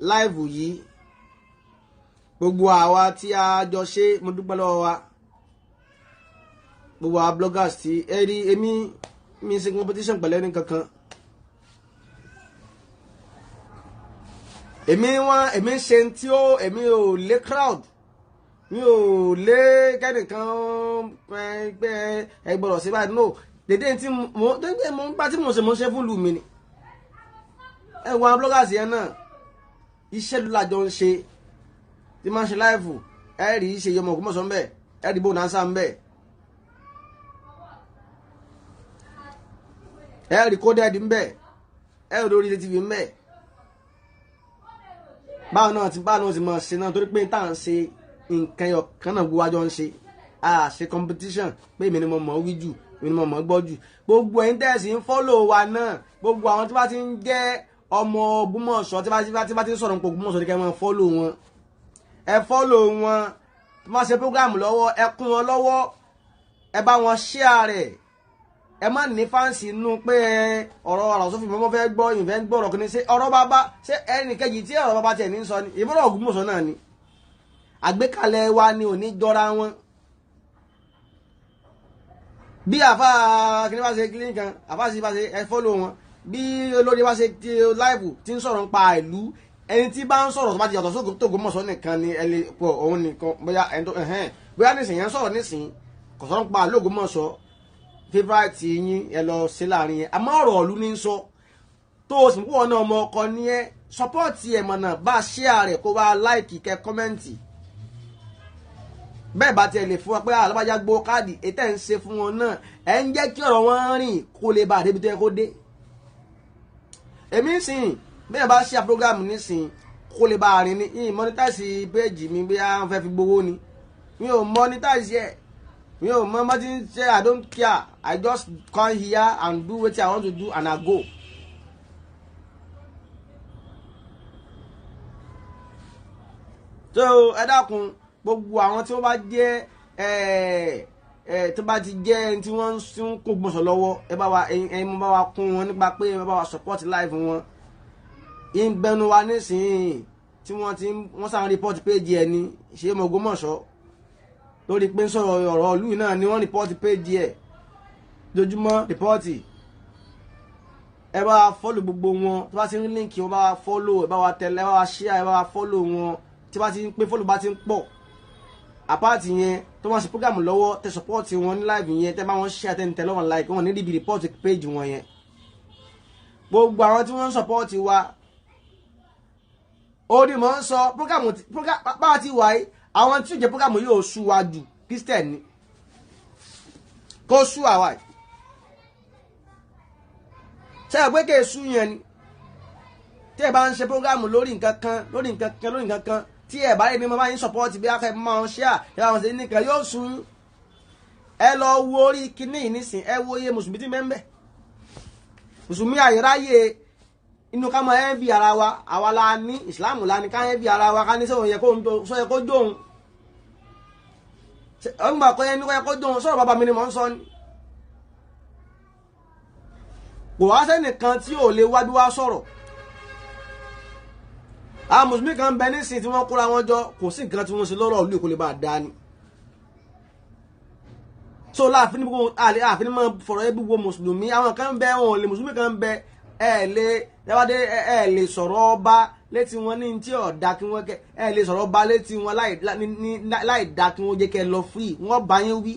láìvù yìí. Gbogbo àwa tí a jọ ṣe, mo dúpẹ́ lọ́wọ́ wa. Gbogbo àwa bloggers tí ẹ rí, èmi mi ṣe competition pẹ̀lú ẹni kankan. Èmi wọn, èmi ṣe tí ó, èmi ò lé crowd, mi ò lé kẹ́nìkan pé ẹ gbọ́dọ̀ sí báyìí. No, dédé tí mo dédé mo bá tí mo ṣe, mo ṣe fún ìlú mi ni. Ẹ wọ àwọn bloggers yẹn náà, iṣẹ́ ló lájọ ń ṣe. Tí máa ń ṣe láìfù, ẹ rí ṣe yọmọ Ògbómọ̀ṣọ́ ń bẹ̀, ẹ rí bóun náà ń bẹ̀, ẹ rí kódẹ́ẹ̀dì ń bẹ̀, ẹ rí orí TV ń bẹ̀. Báwọn náà ti báwọn náà ti máa ṣe náà, torí pé tá à ń ṣe nǹkan ẹyọ kan náà, gbogbo àjọ ń ṣe. A ṣe competition pé èmi ni mo mọ̀ wí jù, èmi ni mo mọ̀ gbọ́ jù. Gbogbo ẹ̀yin tẹ̀sí ń fọ́lò wa náà, gbogbo àwọn tí bá ti ń jẹ́ ọmọ Ògbómọ̀ṣọ́, tí bá ti ń sọ̀rọ̀ nípa Ògbómọ̀ṣọ́ ní kẹ́ máa fọ́lò wọn. Ẹ fọ́lò wọn, tí wọ́n ṣe program lọ́wọ́, ẹ kún wọn lọ́wọ́, ẹ bá wọn share rẹ̀. Ẹ má ní fáǹsì inú pé ọ̀rọ̀ ọ̀rọ̀ sófin mọ́mọ́ fẹ́ gbọ́, ìfẹ́ gbọ́ ọ̀rọ̀ kìíní. Ṣé ọ̀rọ̀ bàbá, ṣé ẹnì kejì tí ọ̀rọ̀ bàbá tiẹ̀ ní sọ ni? Ìbọ̀rọ̀ Ògbómọ̀ṣọ́ náà ni. Àgbékalẹ̀ wa ni ò ní jọra wọn. Bí àfa kìíní bá ṣe kíní kan, àfa sì bá ṣe, ẹ fọ́lò wọn. Bí olórí bá ṣe ti láìpù tí ń sọ̀rọ̀ nípa ìlú, ẹni tí bá ń sọ̀rọ̀ tó bá ti yàtọ̀ sóògùn tó Ògbómọ̀ṣọ́ nìkan ni ẹ lè pọ̀ òun nìkan. Bóyá ẹni tó ẹ̀hẹ́n bóyá nísìnyí yẹn ń sọ̀rọ̀ nísìnyí, kò sọ̀rọ̀ nípa ìlú Ògbómọ̀ṣọ́, favourite yín ẹ lọ sí láàrin yẹn. Àmọ́ ọ̀rọ̀ ìlú ní ń sọ, tó o sì ń kó wọn náà ọmọ ọkọ ní ẹ sọpọ́ọ̀tì ẹ̀ mọ̀nà, bá a share rẹ̀, kó bá a láìkì, kẹ́ kọ́mẹ́ǹtì. Bẹ́ẹ̀ bá tiẹ̀ lè fún wa pé alábàjá gbó káàdì ètò ẹ̀ ń ṣe fún wọn náà, ẹ̀ ń jẹ́ kí ọ̀rọ̀ wọn rìn kó lè bá àdébi tó yẹ kó dé. Èmi ń sìn bẹ́ẹ̀ bá ṣe program nísìn kó lè bá a rìn ní ìyìn monetize page mi bí a fẹ́ fi gbowó ni. Mi ò monetize ẹ̀, mi ò mọ bá ti ń ṣe. I don't care, I just come here and do wetin I want to do and I go. So ẹ dákun, gbogbo àwọn tí wọ́n bá jẹ́ ẹ ẹ tó bá ti jẹ́ ẹni tí wọ́n ń kó Ògbómọ̀ṣọ́ lọ́wọ́, ẹ bá wa, ẹyin mo bá wa kún wọn nípa pé ẹ bá wa support live wọn. Ìgbẹ́nu wa nísìnyí tí wọ́n ti wọ́n sàn report page ẹni ṣé mo Ògbómọ̀ṣọ́ lórí pé ń sọ̀rọ̀ ọ̀rọ̀ ìlú náà ni wọ́n report page ẹ̀ lójúmọ́ report. Ẹ bá wa follow gbogbo wọn tó bá ti ń link wọn, bá wa follow, ẹ bá wa tẹ̀lé, ẹ bá wa share, ẹ bá wa follow wọn. Tí bá ti ń pé follow bá ti ń pọ̀, àpáàtì yẹn tó wọ́n ṣe program lọ́wọ́, tẹ support wọn ní live yẹn, tẹ bá wọn share, tẹ ń tẹ lọ́wọ́n like wọn ní níbi report page wọn yẹn. Gbogbo àwọn tí wọ́n ń support wa, ó ní mò ń sọ program báwa ti wà yìí, àwọn tí ò jẹ́ program yóò sú wa jù, Christian ni kó sú àwa yìí. Ṣé ẹ pé kí èsú yẹn ni tí ẹ bá ń ṣe program lórí nǹkan kan, lórí nǹkan kan, lórí nǹkan kan, tí ẹ bá rí mi, mo bá yín support bí akẹ́ máa ń share ẹ bá wọn ṣe nìkan yóò sú yín. Ẹ lọ wo orí kinní yìí nísìn, ẹ wo iye mùsùlùmí tí mẹ́ńbẹ́. Mùsùlùmí àyíráyè inú ká máa ẹ́ bí ara wa, àwa la ní ìsìláàmù la ní ká ẹ́ bí ara wa, ká ní sọ̀rọ̀ yẹ kó jóun ọgbà kọ́ yẹn ní kó yẹ kó jóun. Sọ̀rọ̀ bàbá mi ni mò ń sọ ni. Kò wá sẹ́nìkan tí ò lè wá bí wá sọ̀rọ̀. Àwọn mùsùlùmí kan bẹ nísìnyí tí wọ́n kóra wọn jọ, kò sí nǹkan tí wọ́n ṣe lọ́rọ̀ ìlú Èkó lè bá a dá ni. So láàfin ní gbogbo àfin ní máa fọ̀rọ̀ ẹ gbogbo mùsùlùmí. Àwọn kan bẹ wọn ò lè, mùsùlùmí kan bẹ ẹ lè dábàdé ẹ lè sọ̀rọ̀ ọba létí wọn ní tí ọ̀dà kí wọ́n kẹ ẹ lè sọ̀rọ̀ ọba létí wọn láì dá kí wọ́n jẹ́ kẹ́ lọ free, wọ́n bá yín wí.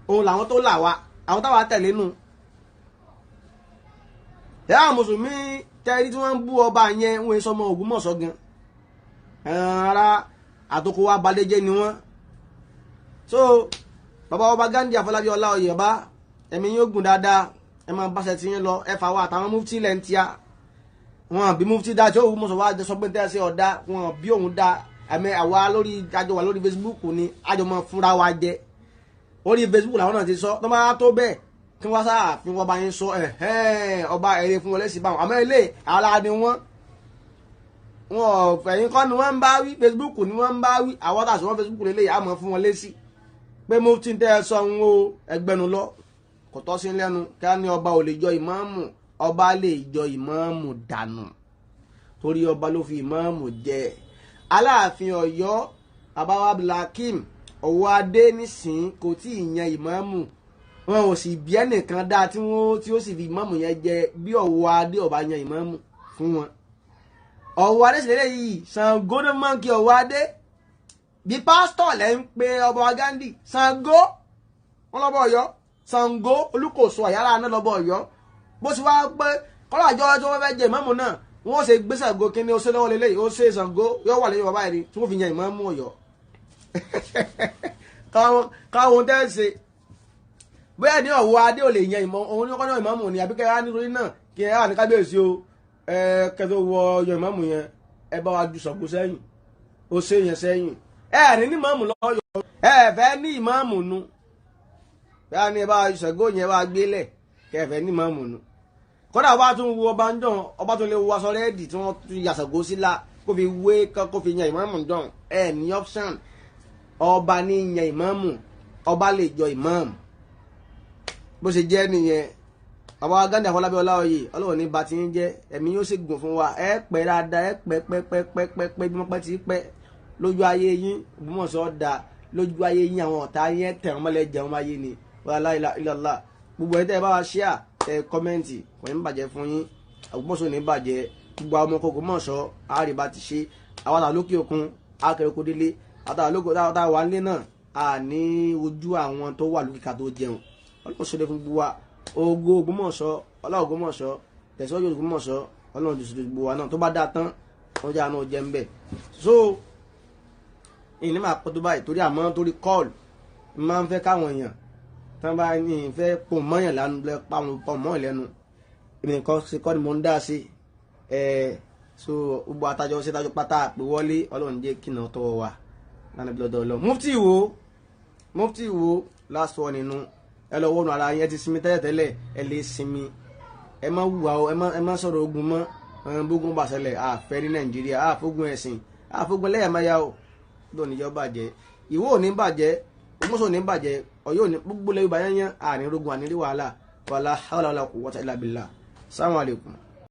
Òun làwọn tó là wá, àwọn táwa tẹ̀lé nù. Ẹ̀yà mùsùlùmí tẹ́rí tí wọ́n ń bú ọba yẹn, wọ́n sọ ọmọ Ògbómọ̀ṣọ́ gan ara àtòkò wa balẹ̀jẹ́ ni wọ́n. So bàbá ọba Ghandi Afọlábí Ọláoyè ọba, ẹ̀mí yóò gùn dáadáa, ẹ máa bá ṣe ti yín lọ. Ẹ fà wá àtàwọn mufti ilẹ̀ ń tíya wọn bí mufti dá tí ó mọ̀ sọ wá sọ pé tẹ́ ẹ ṣe ọ̀dá wọn bí òun dá. Ẹ̀mí àwa lórí àjọ wà lórí Facebook ni àjọ máa fúnra wa jẹ orí Facebook làwọn náà ti sọ tó máa tó bẹ́ẹ̀ kí wọ́n sáà fi wọ́n bá yín sọ ọba ẹ̀rẹ́ fún wọn lẹ́sìn báwọn. Àmọ́ ilé ara ni wọ́n wọn ẹ̀yìn kọ́ ni wọ́n ń bá wí, Facebook ni wọ́n ń bá wí. Àwọn tàṣí wọn Facebook lélẹ̀ àmọ́ fún wọn lésì pé mufti tẹ́ ẹ sọ ń wo ẹgbẹ́nu lọ kò tọ́ sí lẹ́nu. Kí á ní ọba ò lè jọ ìmáàmù, ọba lè jọ ìmáàmù dànù torí ọba ló fi ìmáàmù jẹ. Aláàfin Ọ̀yọ́ bàbá wa Abdulhakeem Ọwọ́adé nísìn kò tí ì yan ìmáàmù, wọn ò sì bí ẹnìkan dáa tí wọn tí ó sì fi ìmáàmù yẹn jẹ bí Ọwọ́adé ọba yan ìmáàmù fún wọn. Ọwọ́adé sì lélẹ̀ yìí, Ṣàngó ló máa ń kí Ọwọ́adé bí pásítọ̀ lẹ́ ń pe ọba Ghandi. Ṣàngó wọn lọ́bọ̀ Ọ̀yọ́, Ṣàngó Olúkòso àyàrá náà lọ́bọ̀ Ọ̀yọ́. Bó ti wá pé kọ́lá àjọ tí wọ́n fẹ́ jẹ ìmáàmù náà wọ́n ṣe gbé Ṣàngó kíní ó ṣe lọ́wọ́ lélẹ́yìí, ó ṣe Ṣàngó yóò wà lẹ́yìn bàbá yìí tí wọ́n fi yan ìmáàmù Ọ̀yọ́. Káwọn tẹ́ ṣe bóyá ní Ọwọ́adé ò lè yan ìmọ̀ òun ní kọ́nà ìmáàmù ni àbíkẹ́ á nítorí náà kí ẹ wà ní kábíyèsí o, ẹ kẹtó wọ yan ìmáàmù yẹn ẹ bá wa ju Ṣàngó sẹ́yìn, ó ṣe yẹn sẹ́yìn. Ẹ ní ní ìmáàmù lọ́yọ̀, ẹ fẹ́ ní ìmáàmù nu bóyá ní ẹ bá Ṣàngó yẹn bá gbélẹ̀ kẹfẹ́ ní ìmáàmù nu. Kódà ọba tún wo ọba ń dàn, ọba tún lè wọ aṣọ rẹ́ẹ̀dì tí wọ́n tún ya Ṣàngó sí la kó fi wé kó fi yan ìmáàmù dàn. Ẹ ní option, ọba ní yan ìmáàmù, ọba lè jọ ìmáàmù bó ṣe jẹ́ nìyẹn. Bàbá Ghandi Afọlábí Ọláoyè Ọlọ́run ní bá ti ń jẹ́, ẹ̀mí yóò sì gùn fún wa. Ẹ pẹ́ dáadáa, ẹ pẹ́ pẹ́ pẹ́ pẹ́ pẹ́ pẹ́ bí wọ́n pẹ́ ti pẹ́ lójú ayé yín. Ògbómọ̀ṣọ́ da lójú ayé yín, àwọn ọ̀tá yẹn tẹ̀wọ́n mọ́lẹ̀ jẹun máyé ni. Wàhálà ìlàlá gbogbo ẹ̀ tẹ́ ẹ bá wa ṣíà ẹ kọ́mẹ́ǹtì kò ní bàjẹ́ fún yín. Ògbómọ̀ṣọ́ ní bàjẹ́, gbogbo àwọn ọmọ Ògbómọ̀ṣọ́ àárẹ̀ bá ti ṣe àwọn àtàlókè òkun akẹ́rẹ́kọ́ délé àtàlókè táwa nílé náà à ní ojú àwọn tó wà lókè ká tó jẹun. Ọlọ́run ṣe lè fún gbogbo wa. Ògo Ògbómọ̀ṣọ́, ọlá Ògbómọ̀ṣọ́, tẹ̀síwájú Ògbómọ̀ṣọ́, Ọlọ́run ti ṣe gbogbo wa náà tó bá dáa tán wọ́n jẹ́ àánú jẹ́ ń bẹ̀. So ìní máa pọ̀ tó báyìí torí àmọ́ torí kọ́ọ̀lù máa ń fẹ́ káwọn èèyàn tán bá ní ìfẹ́ pò mọ́yàn lánàá pọ̀ mọ́ ìlẹ́nu èmi nìkan ṣe kọ́ ni mò ń dá sí ẹ̀. So gbogbo àtàjọ ṣe tájọ pátá pé wọlé Ọlọ́run jẹ́ kí náà tọwọ́ wa lánàá bí lọ́dọ̀ Ọlọ́run. Mufti wo last one nínú ẹ lọ wọnú ara yẹn ti sinmi tẹ́lẹ̀tẹ́lẹ̀, ẹ lè sinmi, ẹ má wùwà o, ẹ má sọ̀rọ̀ ogun mọ́. Bógun bá ṣẹlẹ̀ àfẹ́ ní Nàìjíríà, àfógun ẹ̀sìn, àfógun ẹlẹ́yàmẹ̀yà o. Lónìí jẹ́ bàjẹ́, Ìwó ò ní bàjẹ́, Ògbómọ̀ṣọ́ ò ní bàjẹ́, Ọ̀yọ́ ò ní gbogbo lẹ́yìn bàyányán, àní rogun àní rí wàhálà, wàhálà hawla wala quwwata illa billah. Assalamu alaikum.